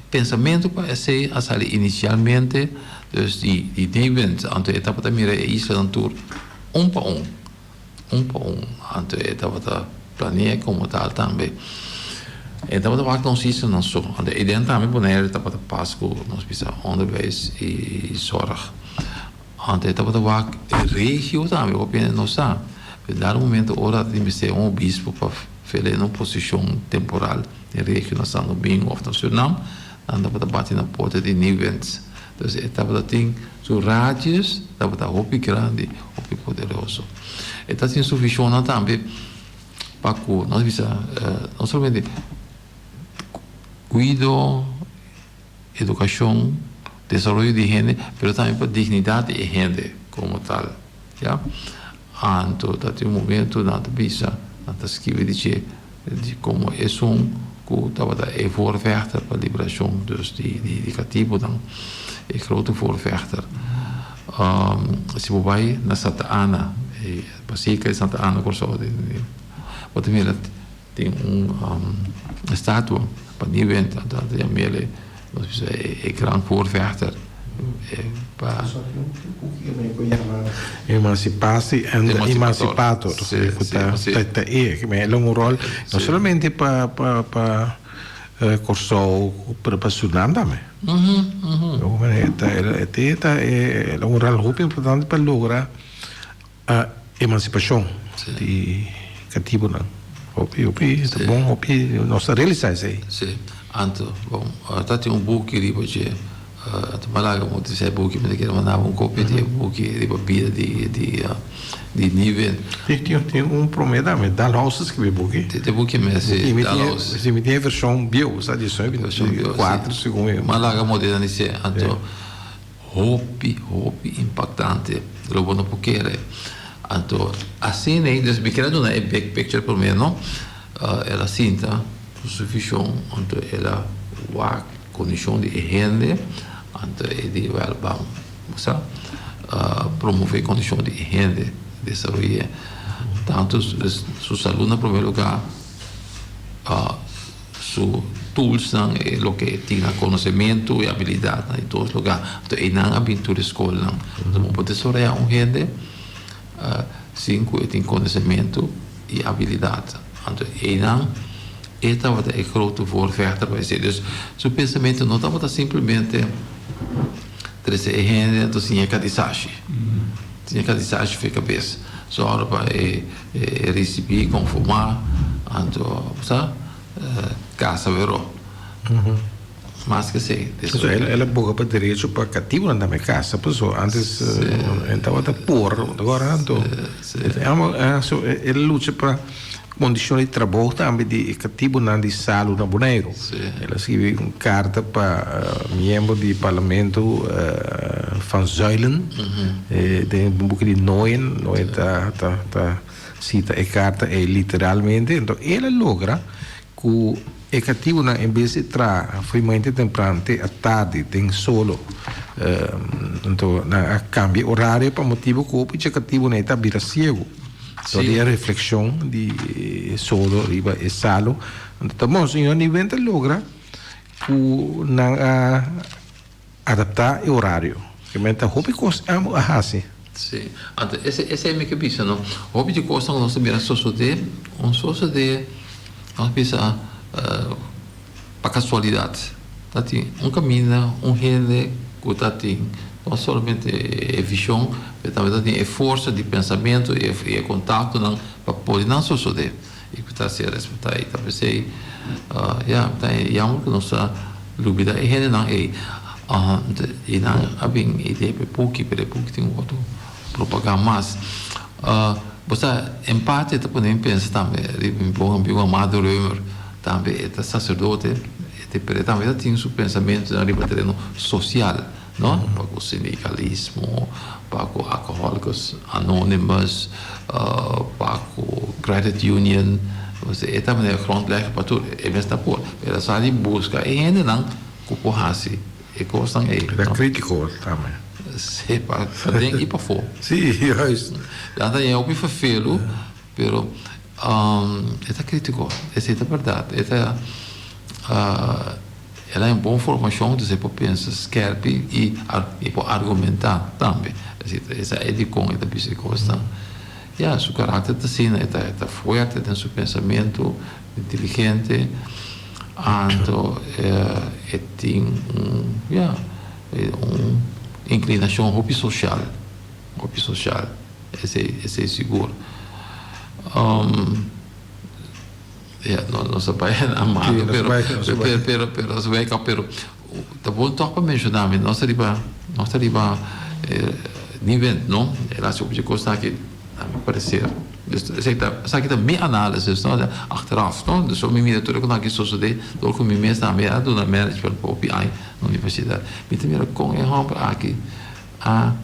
pensamentu pa esei a sali inisialmente dus di di Newens. Anto e tabata mira e islanan tur un pa un, un pa un. Anto e tabata planea komo tal tambe. E tabata wak nos islanan so. Anto e den tambe Bonaire tabata pas ku nos bisa onderwijs i zorg. Anto e tabata wak e regio tambe hopi hende no sa. Pero dado momento ora ta tin mester un obispo pa fele na un posishon temporal den regio na San Domingo of na Surinam, nan tabata bati na porta di Nieuwens. Dus e tabata tin su radius tabata hopi grandi, hopi poderoso. E ta tin su vishonnan tambe pa ku nos bisa no solamente kuido. Edukashon, desaroyo di hende, pero tambe pa dignidat di e hende komo tal, ya. Anto ta tin un momento nan ta bisa, nan ta skibi di dje, di komo esun ku tabata e voorvechter pa liberashon dus di di katibunan, e grote voorvechter. Si bo bai na Santa Ana, e Basilika di Santa Ana Kòrsou, bo ta mira. Tin un estatua pa Nieuwind, anto nan ta yam'el nos bisa e gran voorvechter pa. Emancipasi en emancipator ku ta ta e el a un ròl no solamente pa pa pa Kòrsou pero pa Surinam tambe ta el a un ròl hopi importante pa logra. A emansipashon di katibunan. Hopi, hopi, ta bon, hopi nos ta realisá esei. Sí, anto, bon, ta tin un buki riba dje, ta malaga bo tin esei buki, mi ta kere manda bo un kopia di e buki riba bida di di di Niven. Tin, tin, tin un promé tambe, Dalhaus a skibi e buki. Tin e buki mes, sí, Dalhaus. Sí, mi tin e vershon bieu, sa di esei, kuater segun e. Malaga modernis'é, anto. Hopi, hopi impactante. Lo bo no por kere. Anto, asina ei, dus mi kier a duna e big picture prome, no? El a sinta ku su vision, anto el a wak kondishon di e hende, anto e di, wèl, ban, bo sa, promove kondishon di e hende, desaroy'é. Tantu su salú na prome lugá. Su toolsnan, e loke e tin na konosementu i abilidatnan i tur lugá. Anto einan a bin tur e skolnan. Anto bo por desaroyá un hende sin ku e tin konosementu i abilidat. Anto einan e tabata e grote voorvechter pa esei. Dus su pensamentu no tabata simplemente trese e hende anto siña katisashi. Siña katisashi for e kabes. Sòru pa e E risibí konformá anto sa kasa wero. Mas ke esei. So el a boga pa derecho pa katibunan tambe kasa paso antes e tabata por agora anto e lucha pa. kondishon di trabou tambe di e katibunan di salu na Boneiru. El a skibi un karta pa miembro di parlamento Van Zuilen den un buki di Nooyen. Nooyen ta ta sita e karta ei literalmente. Enton el a logra ku e katibunan en bes di traha fo'i mainta tempran te atardi den solo anto nan a kambia e orario pa motibu ku hopi dje katibunan ei ta bira siegu dor di e reflekshon di e solo riba e salu. Anto ta Monseñor Niven ta logra ku nan a adaptá e orario. Ke men ta hopi kos amo a hasi. Sí. Anto ese esei mi ke bisa no. Hopi di kosnan ku nos ta mira sosodé, un sosodé nos bisa pa kasualidat. Ta tin un kaminda, un hende ku ta tin no solamente e vishon, pero tambe ta tin e forsa di pensamentu i e kontaktonan pa pone nan sosodé. I ku ta ser respetá i ta p'esei ya ta e yamber ku nos ta lubidá e hendenan ei i nan a bin idea pa e buki pero e buki tin wòrdu propagá mas. Bo sa en parte ta pone mi pensa tambe riba mi bon amigu Amado Römer tambe e ta saserdote pero e tambe ta tin su pensamentunan riba tereno sosial. No? Pa ku sindikalismo, pa ku Alcohólicos Anónimos, pa ku credit union. E ta manera grondlegger pa tur. E mes ta por. Pero a sa di buska e hendenan ku por hasi e kosnan ei. E ta kritiko tambe. Si, pa paden i pafó. Si, juist. Nan ta hopi ferfelu, pero e ta kritiko. Esei ta bèrdat. E ta. El a un bon formashon, dus e por pensa skerpi i e por argumentá tambe. Esa e dikon e ta bisa e kosnan. Ya, su karakter ta asina, e ta e ta fuerte den su pensamentu, inteligente, anto e tin un, ya, un inklinashon hopi sosial, hopi sosial, esei esei sigur. Ya, no, nos a bai amado, pero, pero, pero, pero, nos a bai kap, pero ta bon tòg pa menshoná mi, nos ta riba, nos ta riba nivel, no? E laatste hopi dje kosnan aki, na mi parecer, dus esei ta, esaki ta mi análisis, no, achteraf, no? Dus ora mi mira tur e kosnan aki sosodé, dor ku mi mes tambe a duna management pa hopi aña na universidat, mi ta mira kon e hòmber aki a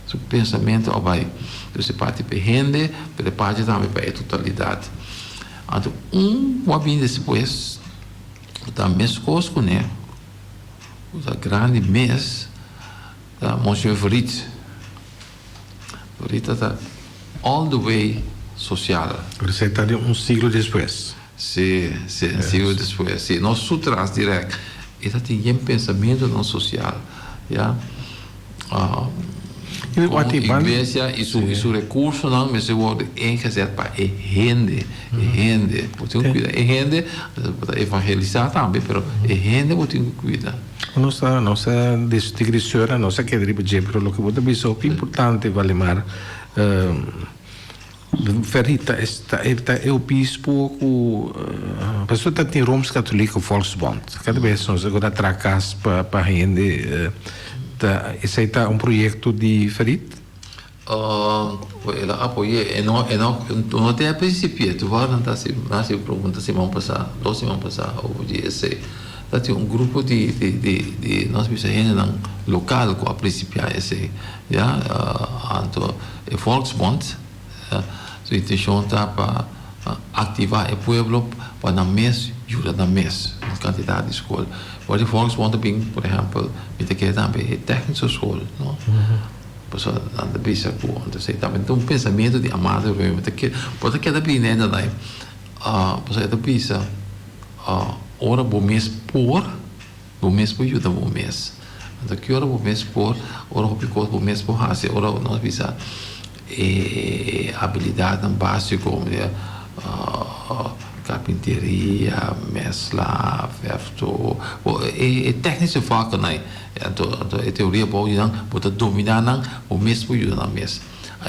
su pensamentu a bai. Dus e parti pa e hende, pero e parti tambe pa e totalidat. Anto un ku a bini despues ku ta meskos kuné, ku ta grandi mes, ta Monsieur Verriet. Verriet ta ta all the way sosial. Pero esei ta di un siglo despues. Si, si, un siglo despues. Si, no su tras dirèkt. E ta tin yen pensamentunan sosial, ya. Kon iglesia i su i su rekursonan mester wòrdu ingezet pa e hende, e hende. Bo tin ku kuida e hende, bo ta evangelisá tambe, pero e hende bo tin ku kuida. Nos ta nos ta discutí sura, nos a keda riba dje, pero loke bo ta bisa hopi importante, Valimar, Ferry ta ta e obispo ku pasobra ta tin Rooms Katholieke Volksbond kada bes nos a traha kas pa pa hende ta esei ta un proyekto di Ferrit? El a apoy'é e no e no no te a prinsipio toevallig nan ta hasi nan hasi un pregunta siman pasá dos siman pasá over di esei ta tin un grupo di di di di nos bisa hendenan lokal ku a prinsipiá esei ya anto E Volksbond su intencion ta pa activa e pueblo pa nan mes yuda nan mes un cantidad di school. Por e Volksbond ta bin, por ehempel, mi ta kere tambe e technische school, no? Pasobra nan ta bisa cu entonces tambe ta un pensamiento di Amado Römer ta kere, bo ta keda bini ainda nai, pasobra e ta bisa ora bo mes por. Bo mes por yuda bo mes. Anto ki ora bo mes por, ora hopi kos bo mes por hasi, ora nos bisa e abilidatnan básiko manera karpinteria, mesla, vèrfto, e tèknische vakken ei. Anto anto e teoria bou di nan, bo ta dominá nan, bo mes por yuda nan mes.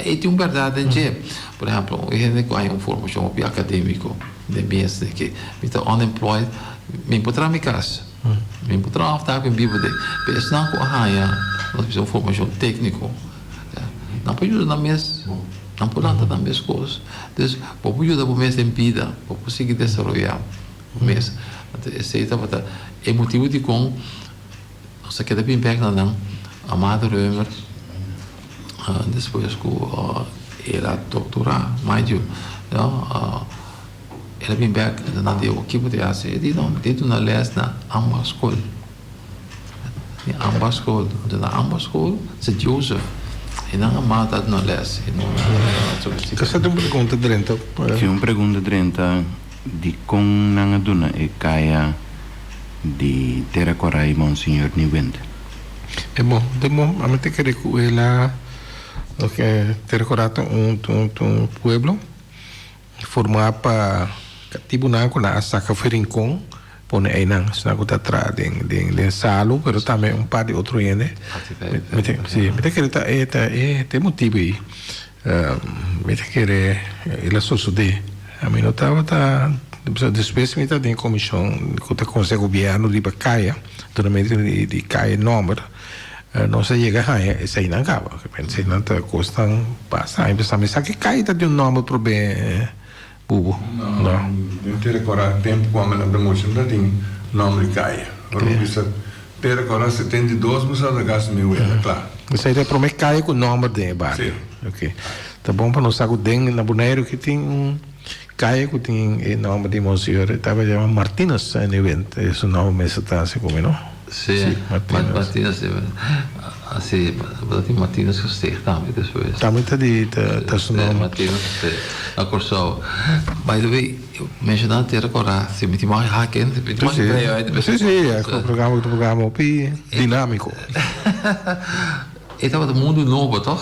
E tin un bèrdat den dje. Por ehèmpel, un hende ku haña un formashon hopi akadémiko den mes di ke mi ta unemployed, mi por traha mi kas, mi por traha òf ta mi biba den. Pero esnan ku a haña, nos bisa, un formashon tékniko, nan por yuda nan mes. Nan por lanta nan meskos. Dus bo por yuda bo mes den bida, bo por sigui desaroyá bo mes. Anto esei tabata e motibu dikon nos a keda bin bèk na nan. Amado Römer despues ku el a doktorá, mind you, el a bin bèk anto nan di, Kiko bo ta hasi? E di, No, mi tin duna lès na ambas skol. Di ambas skol. Anto na ambas skol, Sint Joseph, e nan a mata duna lès. E no Esta ta un pregunta drenta. Si un pregunta drenta, dikon nan a duna e kaya di Tera Korai Monsignor Nieuwind? E bon, den mo, ami ta kere ku el a, Tera Korai ta un un pueblo. Formá pa katibunan ku nan a saka for Rincon pone einan. Esnan ku ta traha den den salu pero tambe un par di otro hende. Mi ta si mi ta kere ta e ta e ta e motibu ei. Mi ta kere el a sosodé. Ami no tabata despues mi ta den komishon ku ta konseha gobièrnu riba kaya dunamento di kaya nòmber. Nos a yega haña eseinan kaba. Eseinan ta kosnan basta aña pasá. Mi sa ke kai ta di un nòmber probé bubu. No, den Tera Kòrá tempu ku ami lanta mucha no ta tin nòmber di kai. Ora bo bisa Tera Kòrá 72 bo sa ta gasta mi wela kla. Esei ta e promé kai ku nòmber den e bario. Si. Oke. Ta bon pa nos sa ku den na Boneiru ke tin un kai ku tin e nòmber di Monseñor e tabata yama Martinus Nieuwind. E su nòmber mester ta así ku mi no. Sí, Martinus, sí, bo ta tin Martinus Gesteeg tambe despues. Tambe ta di ta su nomber. Martinus Gesteeg na Kòrsou. By the way, menshoná Tera Kòrá, si mi tin mag haken, mi tin mag trae uit. Sí, sí, e programa ta un programa hopi dinámiko. E tabata Mundu Nobo, tòg?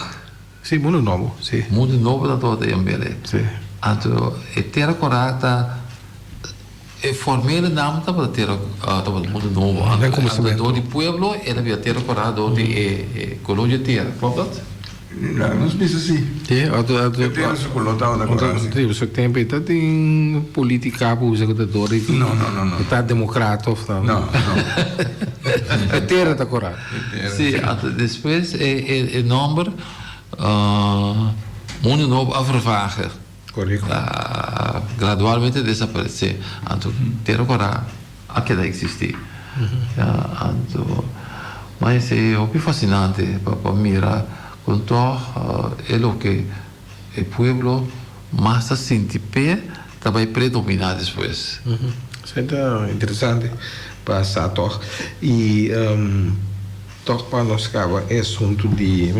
Sí, Mundu Nobo, sí. Mundu Nobo ta tabata yam'é. Sí. Anto e Tera Kòrá ta. E formele nam tabata tera tabata mundu nobo. Den kuminsamentu. Anto dor di pueblo el a bira tera kòrá dor di e koló dje tera, klopt dat? Laga nos bisa si. Si, anto anto. E tera su koló tabata kòrá si. Si, pasobra tempu ei ta tin politica por usa ku ta dor di. No, no, no, no. Ku ta demokrat of ta. No, no. E tera ta kòrá. E tera. Si, anto despues e nòmber Mundu Nobo a vervagen. Correcto. Ta gradualmente desaparece. Anto Tera Kora a keda existi. Ya, anto ma esey hopi fascinante pa pa mira con toch e loke e pueblo mas ta sinti p'e ta bay predomina despues. Esey ta interesante pa sa toch. Y Tòg pa nos kaba e asuntu di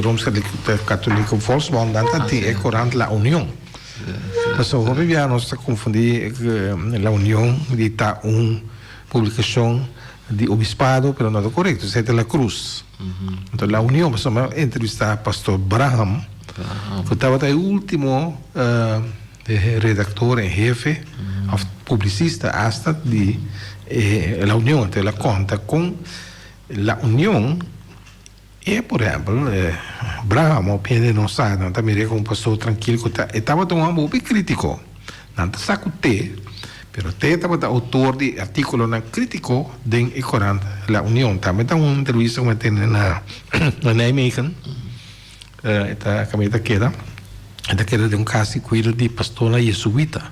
Rooms-Katholieke Volksbond, nan ta tin e korant La Union. Pasobra hopi bia nos ta konfundí La Union di ta un publikashon di obispado, pero no ta korekto, esei ta La Cruz. Anto La Union, pasobra mi a entrevistá Pastor Braham, ku tabata e último redaktor en hefe òf publisista asta di La Union. Anto el a konta kon La Union e por ehèmpel Braham hopi hende no sa nan ta mir'é komo un pastor trankil ku ta e tabata un hòmber hopi krítiko nan ta sa ku te pero te tabata outor di artíkulonan krítiko den e korant La Union tambe ta un entrevista ku mi a tene na Nijmegen e ta kaminda ta keda e ta keda den un kas di kuido di pastornan yesuita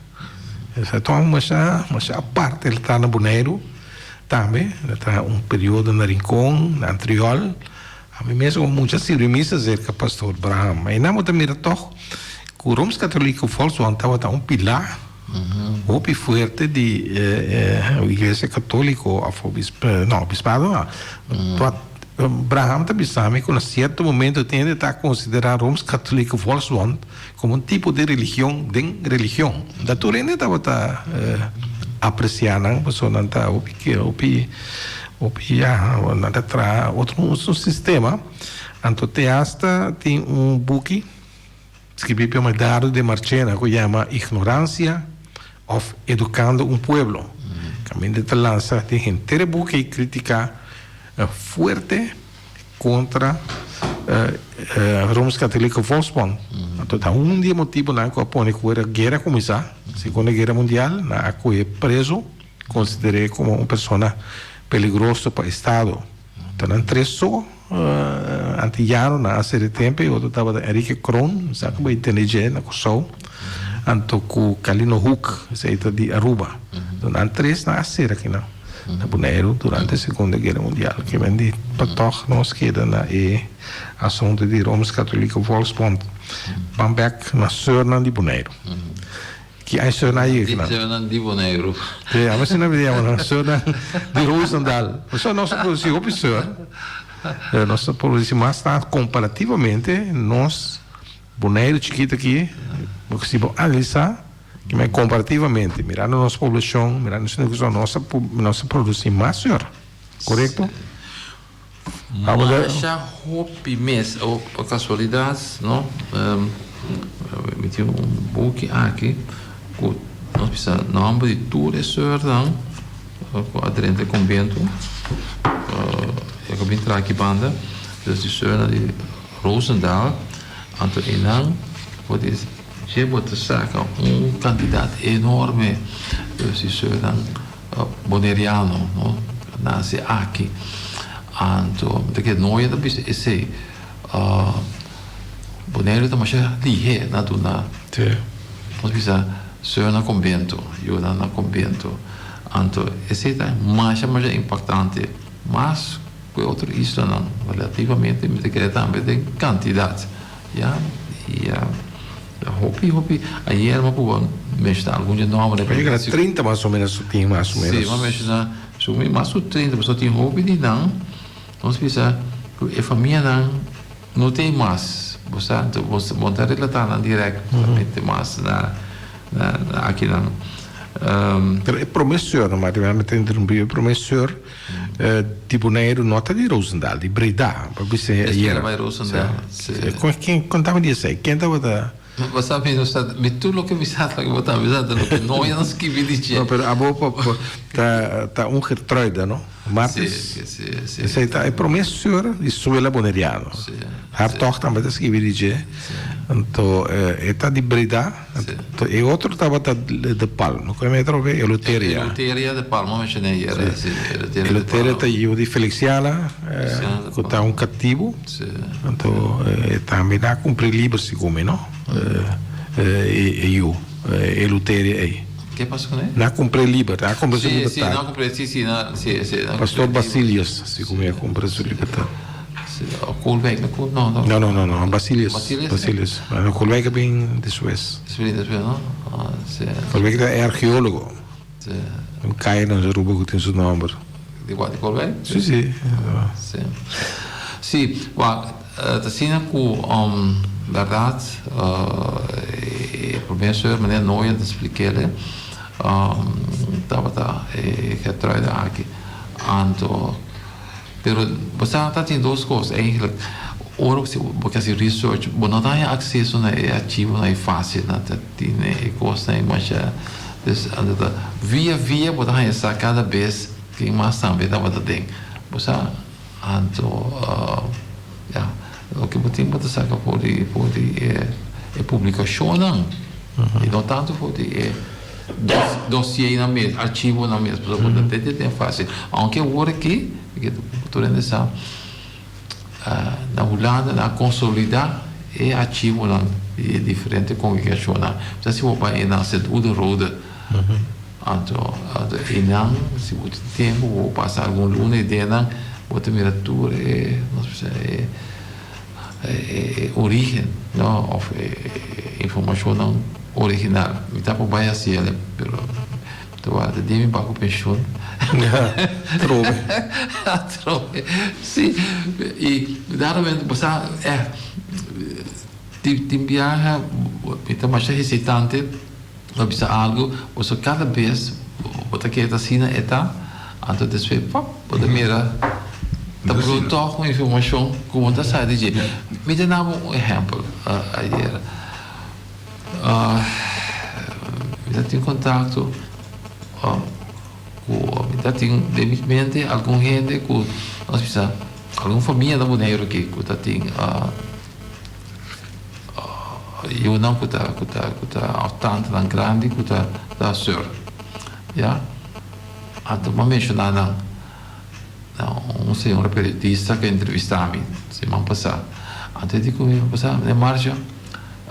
Esei ta un masha masha aparte el ta na Boneiru tambe el a traha un periodo na Rincon na Antriol ami mes como mucha sirbi misa serka pastor Braham einan bo ta mira tog ku Rooms Katolico Volksbond tabata un pilar hopi fuerte di iglesia katoliko of no obispado no Braham ta bisa mi ku na sierto momento tin hende ta konsiderá Rooms Katolico Volksbond Como un tipo di religion den religion. Da tur hende tabata aprecia nan pasobra nan ta hopi hopi hopi ya nan ta traha otro un sistema. Anto te hasta tin un buki skibi pa Medardo de Marchena ku yama Ignorancia of Educando un Pueblo. Kaminda ta lansa den henter e buki ei kritika fuerte. Kontra Rooms-Katholieke Volksbond. Anto ta un di e motibunan ku a pone ku e guera a kuminsá, Segunda Guera Mundial, nan a kohe prezu, konsider'é komo un persona peligroso pa estado. Ta nan tres so. Antiyano nan a sere tempo e otro tabata Enrique Kroon, mi sa ku bo a tende dje na Kòrsou, anto ku Calino Hoek, esei ta di Aruba. Nan tres nan a sera kinan na Boneiru durante Segunda Guera Mundial. Ke men di pa tòg nos keda na e asuntu di Rooms Katholieke Volksbond. Ban bèk na sùrnan di Boneiru. Ki ai soornan a yega nan? Di soornan di Boneiru. Sí, amo asina mi ta yama nan, soornan di Roosendaal. Pasobra nos a produci hopi soor, pero nos a produci mas tantu comparativamente nos Boneiru chikito aki, si bo analisa, comparativamente, mirando nos poblacion, mirando nos situacion, nos a nos a produci mas soor, corecto? Masha hopi mes, o pa casualidad, no, mi tin un buki aki cu nos bisa nomber di tur e soortnan cu a drenta e convento, e cu a bin traha aki banda, dus di soortnan di Roosendaal, anto eynan bo di dje bo ta saca un cantidad enorme, dus di soortnan. Boneriano no nase aki anto mi ta kere noya ta bisa esey Boneiru ta masha lihe na duna nos bisa seur na conbento yunan na conbento anto esey ta masha masha impactante mas ku e otro islanan relativamente mi ta kere tambe den kantidat ya i hopi hopi ayer mi a proba menshoná algun di e nòmbernan Mi kere 30 mas o ménos su tin mas o ménos. Si mi a menshoná su mi mas ku 30 pasobra tin hopi di nan nos bisa ku e famianan no tin mas bo sa anto bo no ta relatá nan direktamente mas na na akinan. Pero e promé seur, no mi ta interumpí, e promé seur Di Boneiru no ta di Roosendaal, di Breda, pa bisa ayera. Esei bai Roosendaal, si. Ken, kontami di esei, ken tabata? Bo sa mi no sa, mi tur loke mi sa loke bo ta bisa ta loke no ya no skibi di dje. No, pero abo ta ta un Gertruida, no? Martis? Si, si, si. Esei ta e prome seur di suela boneriano. Si. Haar tog tambe ta skibi di dje. Anto e ta di Breda. Anto e otro tabata de Palm, ku e metro be Eleuteria. Eleuteria de Palm, a menshoné ayera, si, Eleuteria de Palm. Eleuteria ta yu di Felixiana, ku ta un katibu. Anto e tambe nan a kumpri liber segun mi, no? E yu, Eleuteria ei. Ke pasa kuné? Nan a kumpri liber, nan a kumpri su libertat. Si, si, nan a kumpri, si, si, si, si. Pastor Basilius, segun mi a kumpri su libertat. Koolwijk, no, no. No, no, no, no, Basilius. Basilius? Basilius. No, Koolwijk a bin despues. Despues, despues, no? Ah, si. Koolwijk ta e archeologo. Si. Un kaya na Aruba ku tin su nomber. Di kua? Di Koolwijk? Si, si. Si. Si, wak, ta asina ku bèrdat e promé seur manera Noya ta splik'el tabata e Gertruida aki. Anto. Pero bo sa ta tin dos kos eigenlijk. Ora ku bo ke hasi research bo no ta haña akseso na e archivonan ei fásil nan ta tin e kosnan ei masha dus anto ta via via bo ta haña sa kada bes ken mas tambe tabata den bo sa anto ya loke bo tin bo ta saka for di for di e publikashonnan i no tantu for di e Dossiernan mes, archivonan mes, pasobra bo ta tete den fácil. Aunke awor aki, tur hende sa, na Hulanda nan a consolida e archivonan di e diferente congregacionnan. Sa si bo bai na Sint Oedenrode, anto einan si bo tin tempo bo pasa algun luna ei den nan, bo ta mira tur e, nos bisa e. E origen no of e informacionnan original. Mi ta por bay haci el pero mi ta warda di mi baco pensioen. Atrobe. Atrobe si y daarom bo sa eh tin biaha mi ta masha hesitante pa bisa algo pasobra cada bes bo ta kere ta asina e ta anto despues pop bo ta mira ta bru tog un informacion cu bo ta sa di dje. Mi ta dabo un ehempel ayer mi ta tin contacto cu mi ta tin den mi mente algun hende cu nos bisa algun famia na Boneiru aki cu ta tin. Yunan ku ta ku ta ku ta òf tantenan grandi ku ta ta sùr ya anto bo a menshoná nan. Un señora periodista ku a entrevistá mi siman pasá. Anto e di ku mi, Pasá, meneer Marcio,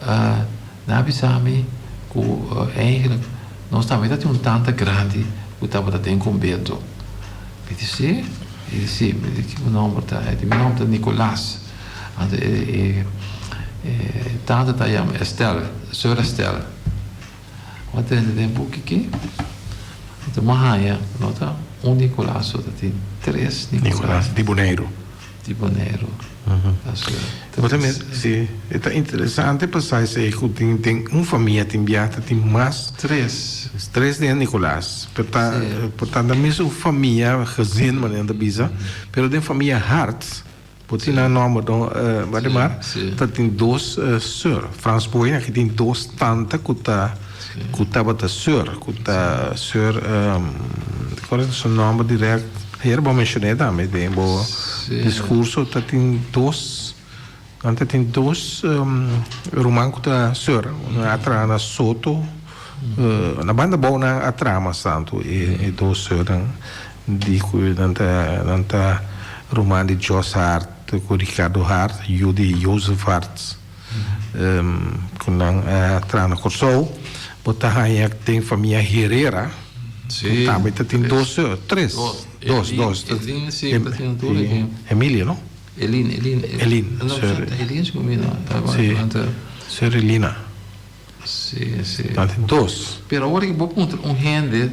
nan a bisa mi ku eigenlijk nos tambe ta tin un tanta grandi ku tabata den konbento. Mi di, Sí? E di, Sí. Mi di, Kiko nòmber ta? E di, Mi nòmber ta Nicolas. Anto e tanta ta yama Estelle, Sor Estelle. Bo a tende den buki ki? Anto bo a haña no ta un Nicolas so, ta tin tres Nicolas. Nicolas di Boneiru. Di Boneiru. Bo ta mira, si, e ta interesante pa sa esei ku tin den un famia tin bia ta tin mas. Tres. Tres den Nicolas. Pero ta, por ta na mesun famia, gezin manera nan ta bisa, pero den famia Hart. Bo tin nan nomber don Waldemar? Ta tin dos seur. Frans Boy aki tin dos tanta ku ta ku tabata seur, ku ta seur kua ta su nomber direct? Ayer bo a menshon'é tambe den bo diskurso. Ta tin dos nan ta tin dos ruman ku ta seur. Nan a traha na Soto. Na banda abou nan a traha mas tantu e dos seurnan di ku nan ta nan ta ruman di Jos Hart ku Ricardo Hart, yu di Jozef Hart ku nan a traha na Kòrsou. Bo ta haña den famia Herrera ku tambe ta tin dos seur, tres, dos, dos. Emilia no? Elin, Elin. Elin, seur. Seur Elina. Sí, sí. Nan tin dos. Pero awor ki bo puntra un hende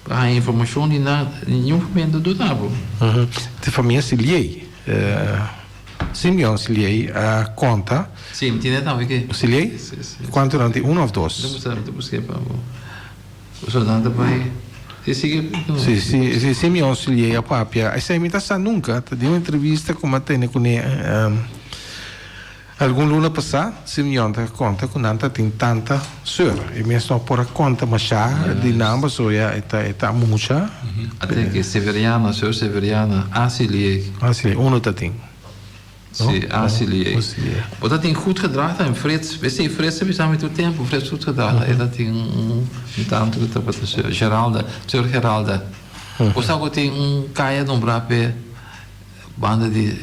pa haña informashon di nan, niun famia ta duna bo. Di famia Siliey. Simeon Siliey a konta. Sí, mi tine tambe ki. Siliey? Sí, sí. Kuantu nan tin? Uno òf dos? Mi ta busk'é pa bo. Pasobra nan ta bai. Sí, sigui. Sí, sí, sí, Simeon Siliey a papia. Esei mi ta sa nunka. Ta den un entrevista ku mi a tene kuné. Algun luna pasá, Simeon ta konta ku nan ta tin tanta seur. E mes no por a konta mashá di nan pasobra ya e ta e ta mucha. Ate ke Severiana, seur Severiana, Asiliek. Asiliek, uno ta tin. Si, Asiliek. Bo ta tin goed gedrag tambe, Frits. P'esei Frits ta bisa mi tur tempu, Frits goed gedrag. E ta tin un tantu ku tabata seur Geralda, seur Geralda. Bo sa ku tin un kaya nombrá p'e. Banda di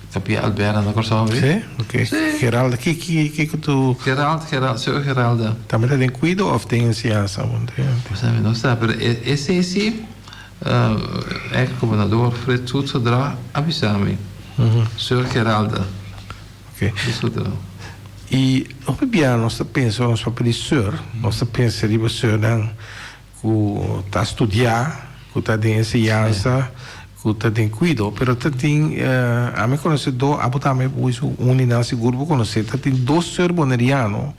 Capilla Alberna na Kòrsou abi. Sí? Ok. Sí. Geralda, ki ki ki ku tu. Gerald, Gerald, señor Geralda. Tambe ta den kuido òf den enseñansa? Bo mi no sa, pero esei sí ex gobernador Fred Soetgedrag a bisa mi. Señor Geralda. Ok. I hopi bia nos ta pensa ora nos papia di seur, nos ta pensa riba seurnan Ku ta studiá, ku ta den enseñansa, ku ta den kuido, pero ta tin, ami konosé do, abo tambe bo su un di nan sigur bo konosé, ta tin dos seur boneriano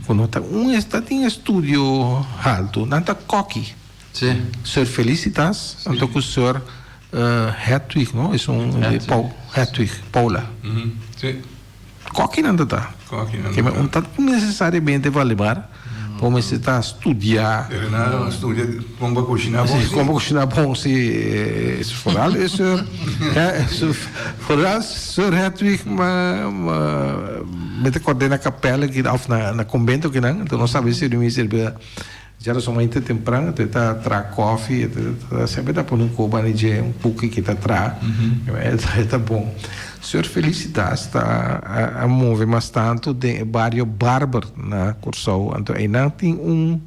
ku no ta un ta tin estudio haltu, nan ta kòki. Seur Felicitas anto ku seur Hedwig no, esun Hedwig, Paula. Koki nan ta ta. Koki nan ta ta. Un ta necesariamente Valdemar, bo mester ta studia. Pero nan a studia kon pa kushiná bon si. Kon pa kushiná bon si. Vooral e seur, vooral seur Hedwig mi ta kòrda na kapèl aki òf na konbento akinan, enton nos sabi si mi sirbi. Djarason mainta tempran e ta traha kofi, e ta semper ta pone un koba na dje, un kuki ke ta traha, e ta bon. Sor Felicitas ta a move mas tantu den e bario Barber na Kòrsou, anto einan tin un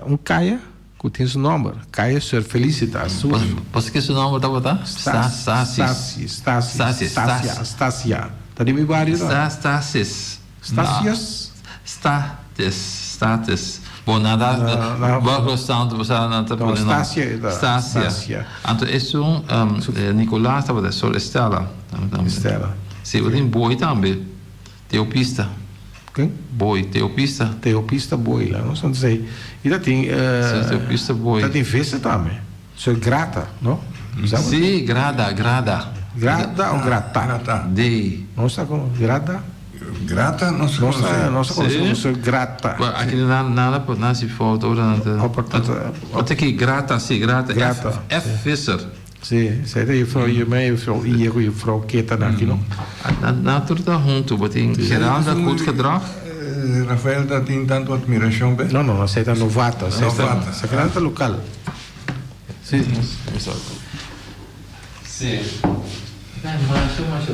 un kaya ku tin su nòmber, Kaya Sor Felicitas. Paske su nòmber tabata? Stasis. Stasis, Stasia, Stasia. Ta den mi bario ta? Stasis. Stasius? States, States. Bo nan ta Borgo Santo bo sa nan ta pone nom. Stasia e ta. Stasia. Anto esun Nicolas tabata sor Estela. Estela. Si, bo tin Boy tambe. Teopista. Ken? Boy, Teopista. Teopista Boy la nos antes ei. I ta tin Teopista Boy. Ta tin Vese tambe. Sor Grata, no? Si, Grada, Grada. Grada o Grata? Grata. Di. Nos ta kono Grada? Grata nos ta konosé. Nos ta konosé komo sor Grata. Bueno, aki nan nan a pone nan si foto ora nan ta. Ota aki Grata, si, Grata. Grata. F. Visser. Si, esei ta juffrouw Jumé, juffrouw Iye ku juffrouw Keta nan aki, no? Nan tur ta huntu, bo tin Geralda goed gedrag. Rafael ta tin tantu admirashon p'e? No, no, esei ta novata. Novata. Esei ta lokal. Sí. Sí. Masha, masha.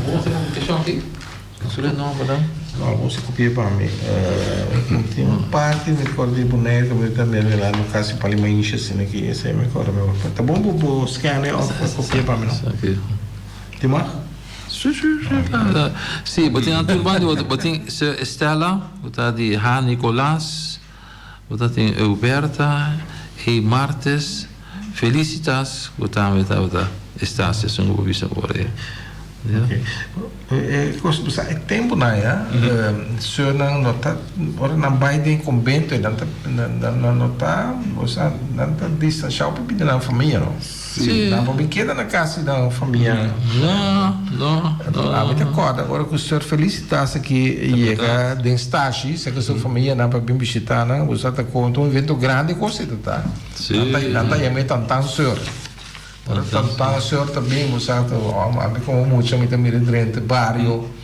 Bon se comunicacion aki. Su nomber dan. No, bo si copié pa mi. Tin un parti mi recorda di Bonaire ku mi ta mira la casi pa lima inchi asina aki. Esei mi recorda mi. Ta bon bo bo scan of copié pa mi no? Tin mag? Sí, sí, sí, claro. Sí, bo tin nan tur banda, bo tin Estela, bo ta di H. Nicolaas, bo ta tin Euberta, E. Martes, Felicitas, bo tambe tabata Estacia, esun ku bo bisa awor ei. Ya. E kos, bo sa, e tempunan ya, sùrnan no ta, ora nan bai den konbento nan ta, nan no ta, bo sa, nan ta distanshá hopi di nan famia, no? Sí. Nan por bin keda na kas di nan famia. No, no, no. Ami ta kòrda ora ku Sùr Felicitas aki yega den stashi, serka su famianan pa bin bishitá nan, bo sa ta konta un evento grandi kos ei ta ta. Sí. Nan ta yam'é Tantan Sùr. Ora Tantan Sùr ta bin, bo sa ta, ami komo mucha mi ta mira drenta bario.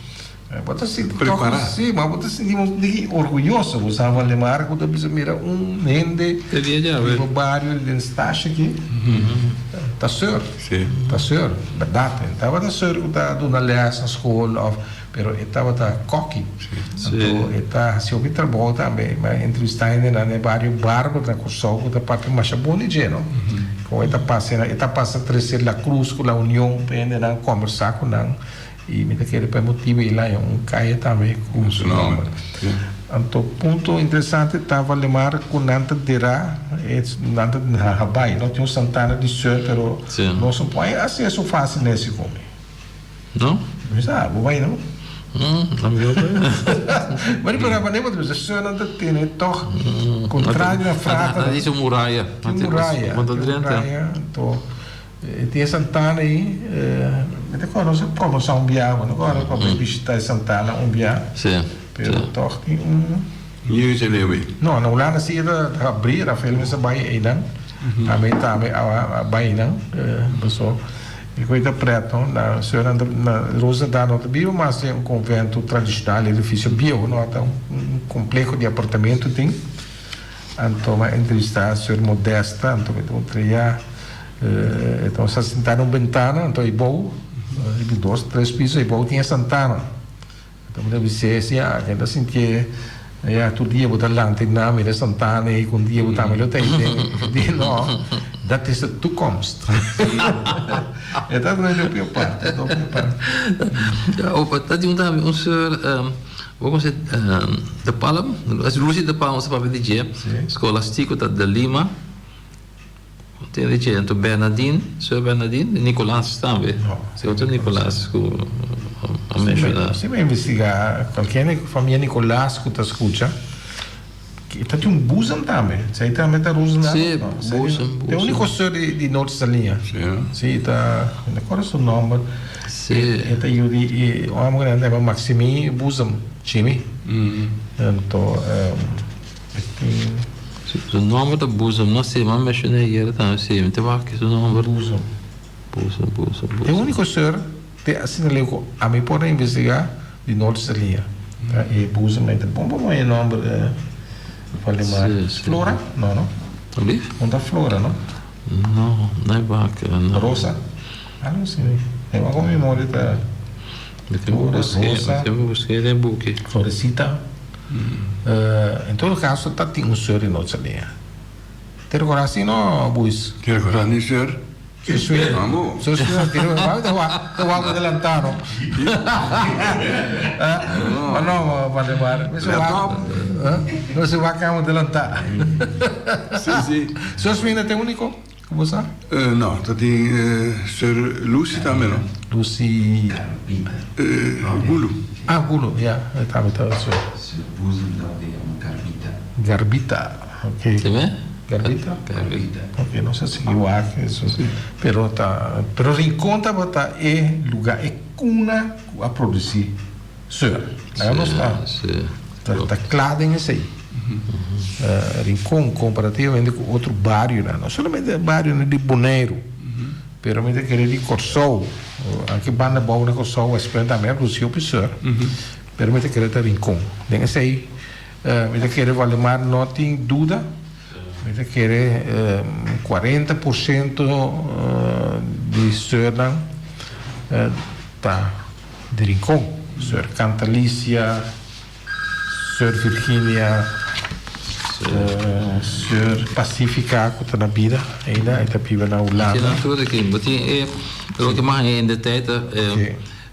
Bo ta sinti tok, sí, ma bo ta sinti un tiki orguyoso, bo sa Valdemar, ku ta bisa mira un hende di bo bario den stasha aki, ta seur, ta seur, bèrdat, e tabata seur ku ta duna lès na skol òf, pero e tabata kòki, anto e ta hasi hopi trabou tambe, mi a entrevistá hendenan den bario Bárbara na Kòrsou ku ta papia masha bon di dje, no, kon e ta pasa, e ta pasa trese La Cruz ku La Union pa hendenan kòmbersá ku nan. I mi ta kere pa e motibu ei laña un kaya tambe ku su nòmber. Anto punto interesante ta Valdemar ku nan ta derá e nan ta na Habai no tin un santana di seur pero nos no por haña aseso fásil na ese komi. No? Mi sa bo bai no? Ami no bai. Bueno pero manera bo ta bisa seurnan ta tene tòg kontrario na frata. Nan dice un muraya. Tin muraya. Tin muraya anto. E tin e santana ei, mi ta kòrda nos a kòmbersá un bia, bo no kòrda ku a bai bishitá e santana un bia? Sí. Pero tòg tin un. Niño di Chelewe. No, na Hulanda sí e ta habrí, Rafael mester bai einan, ami tambe a bai einan, paso e koe ta prèt no, na señora na Roosendaal no ta biba mas den un konvento tradishonal, edifisio bieu no, ta un kompleho di apartamento tin. Anto m'a entrevistá señor Modesta, anto mi ta puntra ya, e tabata sintá na un bentana, anto eibou, riba dos, tres piso, eibou tin e santana. Anto mi ta bis'é si ya, ken ta sintié ya tur dia bo ta lanta i nan mira e santana ei, ku un dia bo tambe lo ta ei den. E di, no, dat is de toekomst. E ta duna hopi apart, hopi apart. Ta di un tambe un soort. Bo conoce De Palm? Lucy De Palm nos a papia di dje. Scholastico ta De Lima. Tin di dje. Anto Bernadine, Sir Bernadine, Nicolaas tambe. Si otro Nicolaas cu a menciona. Si mi investiga cualkier famia Nicolaas cu ta scucha, ta tin un boezem tambe. Esey tambe ta Roosendaal? Si, boezem, boezem. E unico sir di Noord Saliña. Si, ta, mi no acorda su nomber. Sí. E ta yu di e hòmber ku nan ta yama Maximi Boezem, Chimi. Anto e tin. Su nòmber ta Boezem, no sé, m'a menshoná ayera tambe, sí, mi ta wak su nòmber. Boezem. Boezem, Boezem, E Boezem. úniko seur te asina leu ku ami por a investigá di Noord Saliña. Ta e Boezem ei ta bon pa pone e nòmber Valdemar. Sí, sí. Flora? No, no. Alblief? No ta Flora, no? No, no e wak, no. Rosa? Algo así. E wak con memoria ta. Mi tin ku busk'é, mi tin ku busk'é den buki. Florecita. En todo caso ta tin un seur di nochi alia. Te recorda así no, Buis? Te recorda ni seur? Su sueño. Amo. Su sueño te recorda. Te wak, te wak adelantá no. No. No, Valdemar. Laptop. No se wak amo adelantá. Sí, sí. Su sueño te único? Ku bo sa? No, ta tin Sir Lucy tambe no. Lucy. Garbita. Gulu. Ah, Gulu, ya, e tambe ta su. Su boezem tabata yama Garbita. Garbita, ok. Si me? Garbita? Garbita. Ok, nos a sigui wak eso. Pero ta, pero Rincon tabata e lugar, e cuna ku a produci Sir. Laga nos ta. Si. Ta kla den esei. Rincon comparativamente ku otro barionan, no solamente barionan di Boneiru, pero mi ta kere di Kòrsou, aki banda abou na Kòrsou Westpunt tambe a produsi hopi sir, pero mi ta kere ta Rincon. Den esei mi ta kere Valdemar no tin duda, mi ta kere 40% di soeurnan ta di Rincon. Soeur Cantalicia, soeur Virginia, soeur Pacifica ku ta na bida ainda, e ta biba na Hulanda. Tin nan tur aki. Bo tin e loke mas in de tijd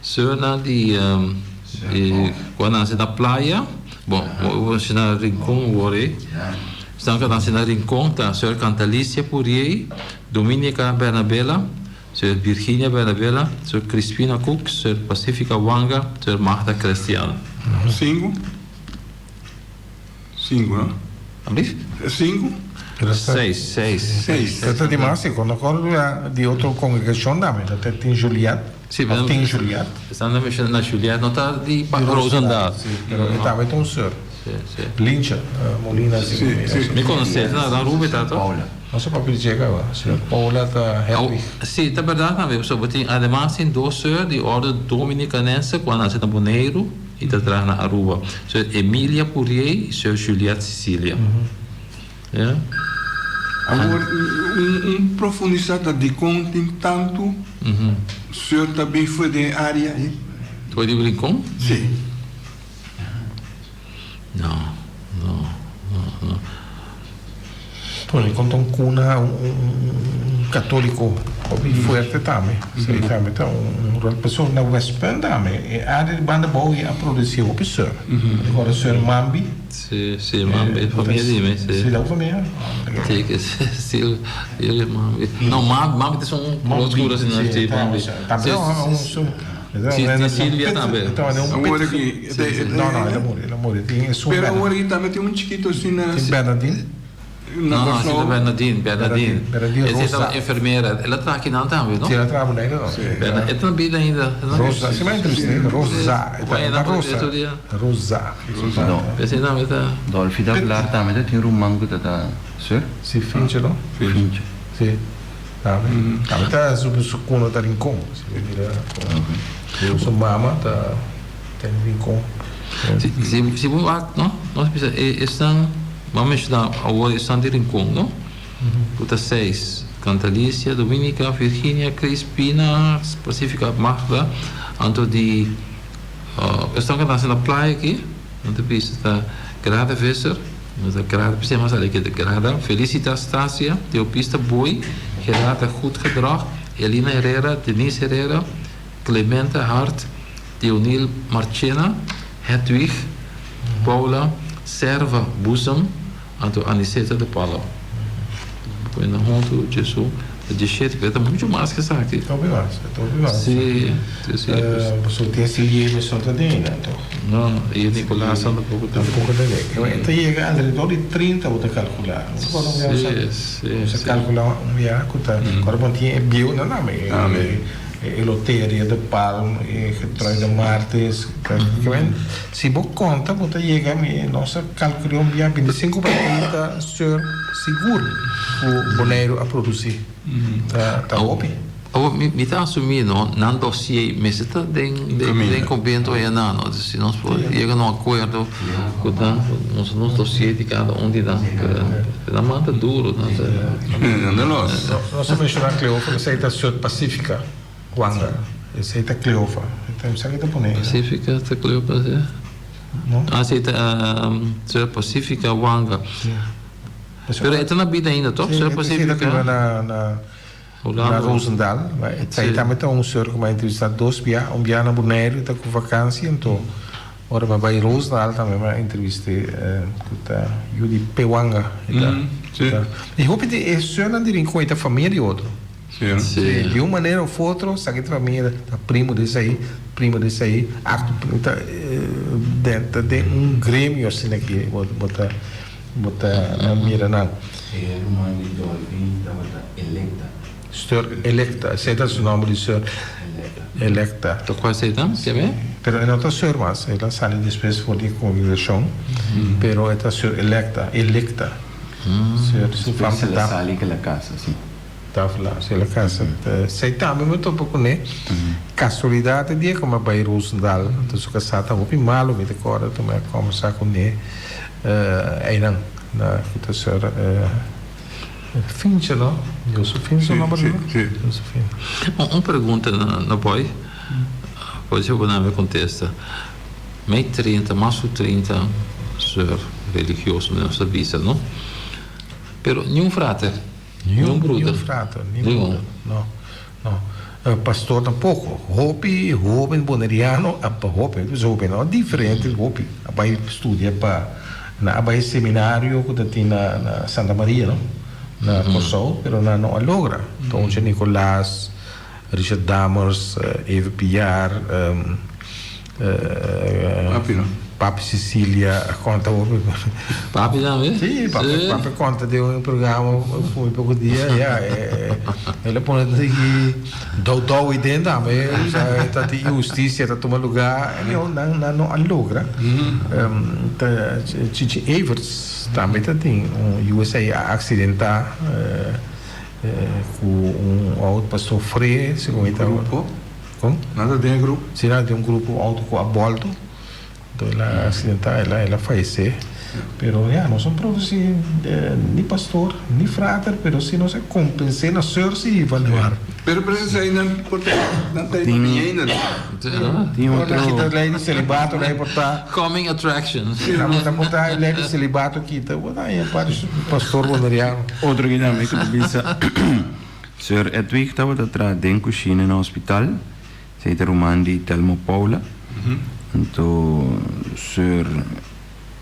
soeurnan di ku a nase na playa. Bon, bo na Rincon wor ei. Esnan ku a nase na Rincon ta soeur Cantalicia Puriey, Dominica Bernabela, Soeur Virginia Bernabela, Soeur Crispina Cook, Soeur Pacifica Wanga, Soeur Magda Crestian. Sinku? Sinku, no? Alblieft? Sinku? Seis, seis. Seis. Ta ta di mas, si. Cuando acordo di otro congregacion tambe, ta tin Juliet. Si, Of tin Juliet. Esnan ta menciona na Juliet, no ta di Roosendaal. Si, pero e tambe ta un soeur. Si, si. Lincha Molina. Si, si. Mi conoce, ta na Aruba e ta, toch? Paula. No sa papia di dje caba. Señor Paula ta Hedwig. Si, ta berdad tambe, pasobra bo tin ademas tin dos soeur di orde Dominicanense cu a nace na Boneiru y ta traha na Aruba. Soeur Emilia Pourier y soeur Juliette Cecilia. Ya. Awor, un profundisa ta dicon tin tantu soeur ta bin for den e area ei? For di Rincon? Si. No, no, no, no. Bueno, y conta un cuna, un católico hopi fuerte tambe. Sí, tambe ta un rol. Pasobra na Westpunt tambe, e área di banda bou a produci hopi sur. Recorda sur Mambi? Sí, sí, Mambi, familia di mi, sí. Sí, ta familia? Sí, que sí, sí, Mambi. No, Mambi ta un color oscuro así, sí, Mambi. Tambe un sur. Sí, tin Silvia tambe. Awor aki. No, no, el a muri, el a muri. Tin esun Pero awor aki tambe tin un chikito asina. Tin Bernadine. No, no, si ta Bernadine, Bernadine. Bernadine Rosa. Esa tabata enfermera. El a traha akinan tambe, no? Si, el a traha Bonaire no. Bernadine, e ta na bida ainda. Rosa, si mi a entrevist'é. Rosa, e ta Rosa. Rosa. No. Esei tambe ta. Dolfi Davelaar tambe ta tin ruman ku ta ta seur? Si, Finche, no? Finche. Si. Tambe tambe ta su su cuno ta Rincon si bo mira con su mama ta ta en Rincon. Si si si bo wak no nos bisa e esnan bo a menciona awor esnan di Rincon no cu ta seis Cantalicia, Dominica, Virginia, Crispina, Pacifica, Magda anto di esnan cu nace na playa aki nan ta bisa ta Grada Visser. Nos a grada p'esei mas alei ke grada Felicitas Stasia, Teopista Boy, Gerarda Goedgedrag, Elina Herrera, Denise Herrera, Clemente Hart, Teonil Marchena, Hedwig, Paula, Serva Boezem, anto Aniceta de Palo. Pone nan huntu djesu ta djeshete, pero ta muchu mas ke esaki. Ta hopi mas, ta hopi mas. Si, si, si. Pasobra tin esei yeme so ta den einan toch? No, e Nicolaas tampoco ta. Tampoco ta den. E ta yega alrededor di 30 bo ta calcula. Si, si, Bo sa calcula un biaha cu ta, ora bo tin e bieunan tambe, e Eloteria de Palm, e Getruida Martes, si bo conta bo ta yega, nos a calcula un biaha 25 pa 30 seur sigur cu Boneiru a produci. Ta hopi. Awor, mi, mi ta asumí, no, nan dossier mester ta den, den, den convento aya nan, no. Si nos por yega na un acuerdo cu nan, nos, nos dossier di cada un di nan. Pero nan man ta duro, nan ta. Nan ta los. Nos a menciona Cleofa, esey ta Zuid Pacifica, Wanga. Esey ta Cleofa. Sa ki ta pone ey? Pacifica ta Cleofa, si? No? Ah, si, ta Zuid Pacifica, Wanga. Pero e ta na bida ainda, toch? Zuid Pacifica? Si, e ta biba na, na. Na Roosendaal. Ma esei tambe ta un seur ku mi a entrevistá dos bia. Un bia na Boneiru ta ku vakansi anto ora mi a bai Roosendaal tambe mi a entrevist'é ku ta yu di Pewanga. E hopi di e seurnan di Rincon e ta famia di otro. Si. Di un manera of otro esaki ta famia ta primo di esei, primo di esei, ta den un gremio asina aki bo ta. Bo ta mira nan. E ruman di Dolvin tabata Electa. Stur Electa, esei ta su nomber di sur. Electa. Ta kua esei ta? Ke be? Pero e no ta sur mas, el a sali despues for di e kongregashon, pero e ta sur Electa, Electa. Sur su fam Despues el a ta. sali ku el a kasa, si. Tafla, si el a kasa. Esei tambe mi topa kuné. Kasualidat e dia ku mi a bai Roosendaal, anto su kasá ta hopi malu, mi ta kòrda tu mi a kòmbersá kuné. Einan na ku ta ser. Fincha no? Josefin su nomber no? Si, si. Josefin. Un pregunta na boy, por si bo nan me contesta. Mei 30, mas ku 30 soeur religioso nos ta bisa no? Pero niun frater, niun bruder. Niun frater, niun bruder. No, no. Pastor tampoco. Hopi hoben boneriano a hopi, hopi no, diferente hopi a bai studia pa nan a bai seminario ku ta tin na na Santa Maria no, na Kòrsou, pero nan no a logra. Toonche Nicolaas, Richard Dammers, Eve Piar, Papi no. Papi Cecilia a konta hopi. Papi tambe? Sí, papi, papi konta den un programa muy poko dia, ya. El a pone ki dou dou i den tambe, o ta tin inhustisia ta tuma lugá, anyhow nan nan no a logra. Ta Chichi Everts tambe ta tin un USA a aksidentá. Ku un auto pa sofré segun e ta. Grupo? Kon? Nan ta den e grupo? Si nan ta den un grupo un auto ku a bòltu enton el a aksidentá el a el a fayesé pero ya nos no produsí ni pastor ni frater pero si nos a kompensé na sùr si Valdemar. Pero pero esei nan por ta nan ta e ainda no. Tin otro. Nan kita lei di selibato nan por ta. Coming attractions. Si nan por ta e lei di selibato kita bo ta haña par pastor boneriano. Otro ki tambe ku ta bisa Sir Edwig tabata traha den kushina na hospital, esei ta ruman di Telmo Paula. Anto Sir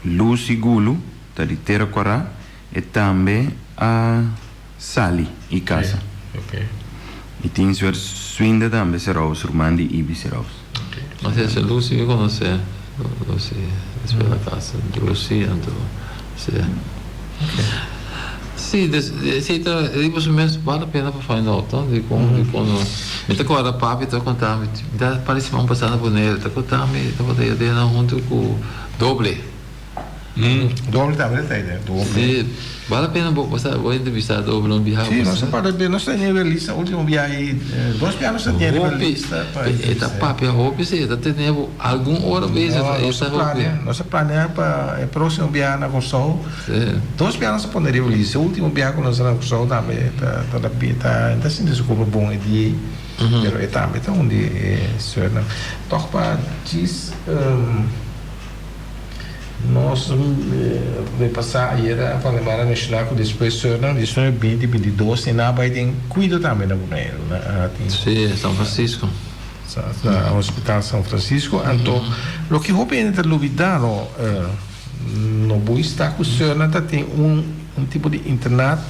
Lucy Gulu ta di Tera Kòrá, e tambe a sali i kasa. I tin Sir Swinda tambe Seraus, ruman di Ibi Seraus. Así es, Lucy mi conoce, Lucy despues la casa, Lucy anto si. Si, des esey ta riba su mes bal la pena pa find out no, dicon dicon no. Mi ta corda papi ta conta mi, mi ta parti siman pasa na Bonaire, ta conta mi tabata yadena hunto cu Doble. Doble tambe ta tene, doble. Si, bal la pena bo bo sa bo entrevista Doble un biaha. Si, nos a papia be, nos ta tene riba lista ultimo biaha ei, dos biaha nos ta tene riba lista pa Hopi, e ta papia hopi si, e ta tene bo algun ora bezig, No, e nos ta a hopi. planea, nos a planea pa e proximo biaha na Kòrsou. Si. Dos biaha nos a pone riba lista, e ultimo biaha ku nos a na Kòrsou tambe ta ta ta ta ta sinti su kurpa bon e dia ei, pero e tambe ta un di e sùrnan. Tòg pa djis. Nos repasá ayera Valdemar a menshoná ku despues Surnam 19, 20 i 22 e nan a bai den kuido tambe na Boneiru. Nan a tin. Sí, San Francisco. Na Hospital San Francisco. Anto loke hopi hende ta lubidá no, no bo ista ku Surnam ta tin un un tipo di internat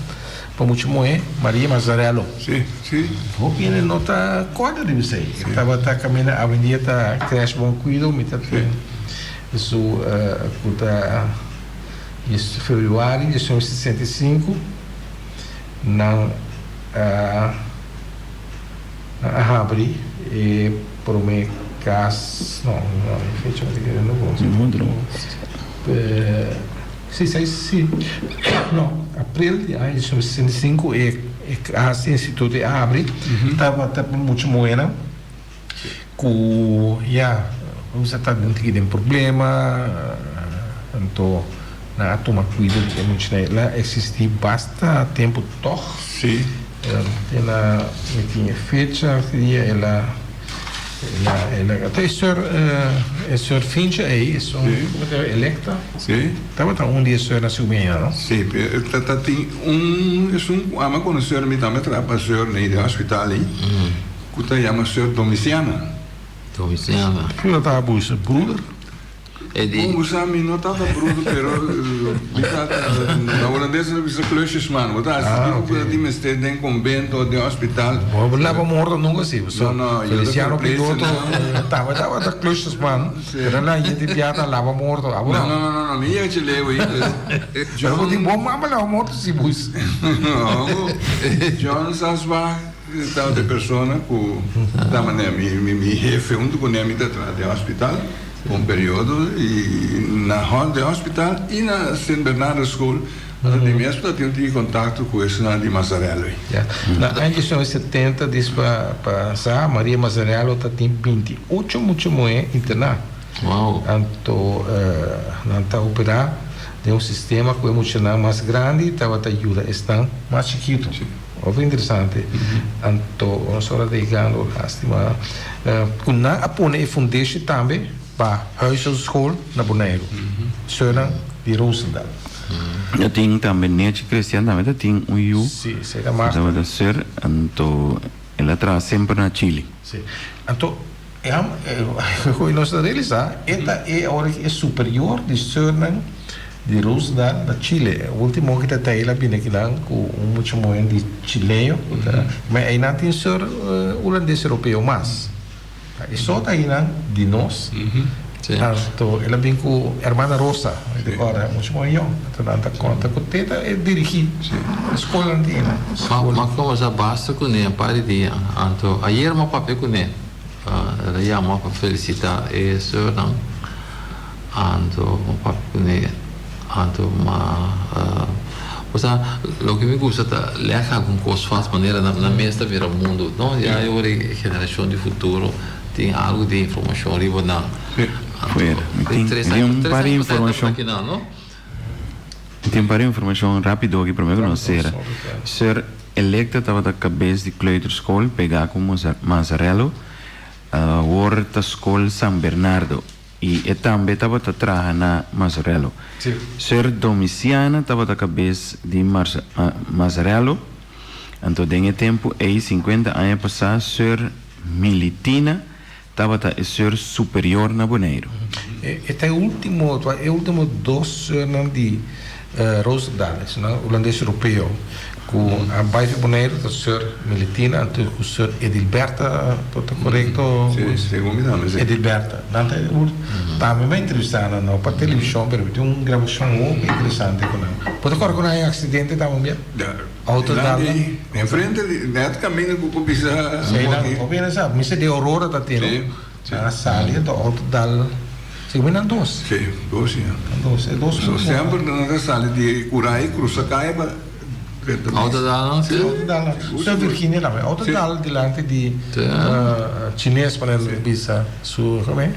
pa mucha muhé, Maria Mazzarello. Sí, sí. Hopi hende no ta kòrda riba esei. E tabata kaminda awendia ta Crèche Bon Kuido, mi ta tin. Su ku ta dies februari 1965 nan a nan a habri e prome kas no no e fecha no ta kere no bon si si si no april di aña 1965 e e kas instituto a habri tabata pa mucha muhernan. Ku ya nos a ta den tiki den problema, anto nan a tuma kuido di e muchanan. El a eksistí basta tempu tòg. Sí. Te na mi tin e fecha ki dia el a el a el a ta e sor e sor Fincha ei esun ku ta elekta. Sí. Tabata un di e sor na su meña no? Sí, pero ta ta tin un esun ku ami a konosé mi tambe a traha pa sor nei den hospital ei. Ku ta yama Seur Domiciana. Domiciana. Ki lo ta busa bruder? E di. Bon busa mi no tata bruder pero mi tata na holandes nan ta bisa klusjesman. Bo ta hasi kiko ku ta tin mester den konbento o den hospital. Bo no laba morto nunka si. No no yo ta Feliciano verpleegster Piloto taba tabata klusjesman pero nan yeti bia ta laba morto abo no. No no no no mi yega chileo ei. Pero bo tin bon mama laba morto si bus. No John Sasbach. Tabata e persona ku ta manera mi mi hefe huntu ku ne mi ta traha den hospital pa un periodo i na den hospital i na Sint Bernardus School anto di mes mi ta tin un tiki kontakto ku esnan di Mazzarello ei. Ya. Na aña 1970 dis pa pa sa Maria Mazzarello ta tin 28 mucha muhé interná. Wow. Anto nan ta operá. Den un sistema ku e muchanan mas grandi tabata yuda esnan mas chikitu. Hopi interesante. Anto nos ora ta yegando, lastima, ku nan a pone e fundeshi tambe pa huishoudschool na Boneiru. Sonan di Roosendaal. Ta tin tambe Nechi Christian tambe ta tin un yu. Si, esei ta mas. Tabata seur, anto el a traha semper na Chili. Si. Anto e ham e nos ta realisa e ta e awor aki e superior di soeurnan di Roosendaal na Chile. E ultimo ki ta ta el a bini akinan ku un mucha muhe di chileño ku ta ma einan tin soeur hulandes europeo mas. E so ta einan di nos. Anto el a bin ku hermana Rosa, mi ta kòrda, mucha muhe yòn. Anto nan ta konta ku te ta e dirigí e skolnan di einan. Ma kombersa basta kuné un par di dia. Anto ayer mi a papia kuné. El a yama pa felicita e soeurnan. Anto mi papia kuné. Anto ma osea loke mi gusta ta lèg algun kos vast manera nan mes ta mira mundu no. Ya e ora e generashon di futuro tin algu di informashon riba nan. Fuera. Mi tin un par di informashon. Mi tin un par di informashon rápido aki promé ku nos sera. Sir Electa tabata kabes di kleuterschool pegá ku Mazzarello, awor ta skol San Bernardo, i e tambe tabata traha na Mazzarello. Sir Domiciana tabata kabes di Mazzarello, anto den e tempu ei, sinkuenta aña pasá, Sir Militina Tabata e seur superior na Boneiru. E ta e ultimo, e ultimo dos seurnan di Roosendaal, esunnan hulandes europeo ku a bai fi Boneiru ta seur Militina anto ku seur Edilberta, ta korekto? Si, segun mi tambe si. Edilberta. Nan ta e ultimo. Tambe mi a entrevistá nan, no pa televishon, pero mi tin un grabashon hopi interesante ku nan. Bo ta kòrda ku nan a haña aksidente tambe un bia? Auto dal nan. Enfrente di net caminda cu por bisa. Sí, nan hopi hende sa. Mi sa di Aurora ta tene. Sí, sí. Nan a sali enton auto dal. Segun mi nan dos. Sí, dos sí. Nan dos, e dos. So semper nan ta sali di Curai crusa caya pa drenta mes. Auto dal nan sí. Auto dal nan. Su Virginia tambe. Auto dal dilanti di Chines pa nan bisa su come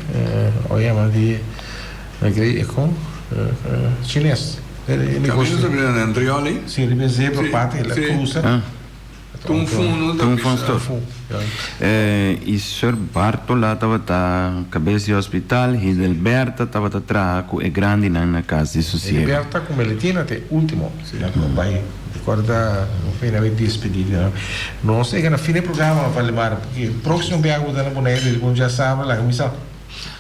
oye yama di Chines. Camino ta bira na Andrioli. Si, riba e zebra pad el a cruza. Tun fun no ta bisa. Y Sir Bartola tabata cabes di hospital, Hidelberta tabata traha cu e grandinan na cas di sosiego. Hidelberta cu Melitina ta e ultimo nan cu a bay. Recorda mi a bay despedi di nan. Nos a yega na fin di e programa, Valdemar, porque proximo biaha cu bo ta na Bonaire, riba un djasabre, laga mi sa.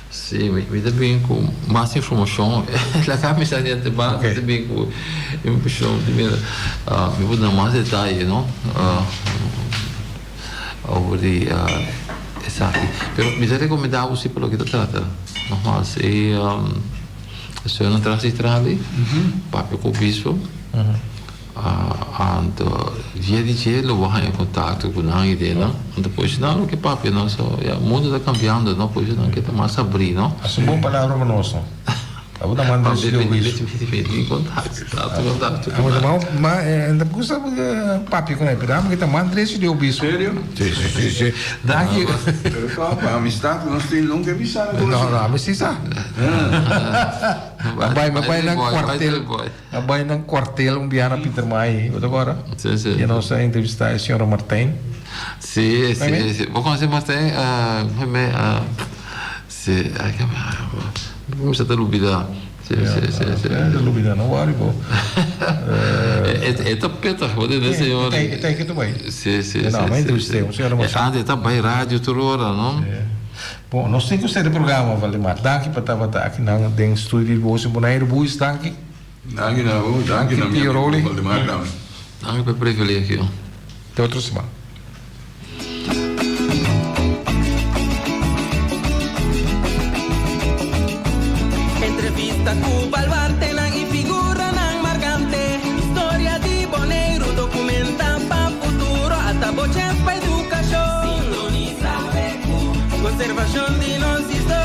Sí, mi ta bin ku mas informashon. Laga mi sa di antemano, mi ta bin ku informashon di mira. Mi por duna mas detaye, no? Over di esaki. Pero mi ta rekomendá bo si pa loke ta trata. Nogmaals, e señornan tras di trali, papia ku obispo. Anto via di dje lo bo haña kontakto ku nan i den nan. Anto por esei nan lo ke papia no. So ya mundu ta kambiando no, por esei nan ke ta mas abrí no. Hasi un bon palabra ku nos no. Abo ta manda esei di obispo. Mi tin kontakto, tantu kontakto ku nan. Ma e ta gusta papia ku nan, pero amo ke ta manda esei di obispo. Serio? Si si si si. Danki. Pero tòg pa amistat ku nos tin nunka e bisa nan ku nos. No no ami si sa. A bai mi a bai nan kuartel. A bai nan cuartel un biaha na Pietermaai, bo ta acorda? Sí, sí. Y nos a entrevista e señora Martijn. Sí, sí, sí. Bo conoce Martijn? Me, sí, ay, que me, mi sa ta lubida. Sí, sí, sí, sí. Ta lubida, no worry bo. E ta pittig, bo tende señor. E ta ke tu bai. Sí, sí, sí. No, mi a entrevist'é, un señora masha. Antes e ta bai radio tur ora, no? Sí. Bon, nos tin cu sera e programa, Valdemar. Danki pa tabata aki nan den studio di Voz di Boneiru. Buis, danki. Danki na bo, danki na mi amigo Valdemar tambe. Danki pa e privilegio. Te otro siman. Entrevista ku baluartenan i figuranan markante. Historia di Boneiru dokumenta pa futuro. Ata bo chèns pa edukashon. Sintonisa BQ, konservashon di nos historia.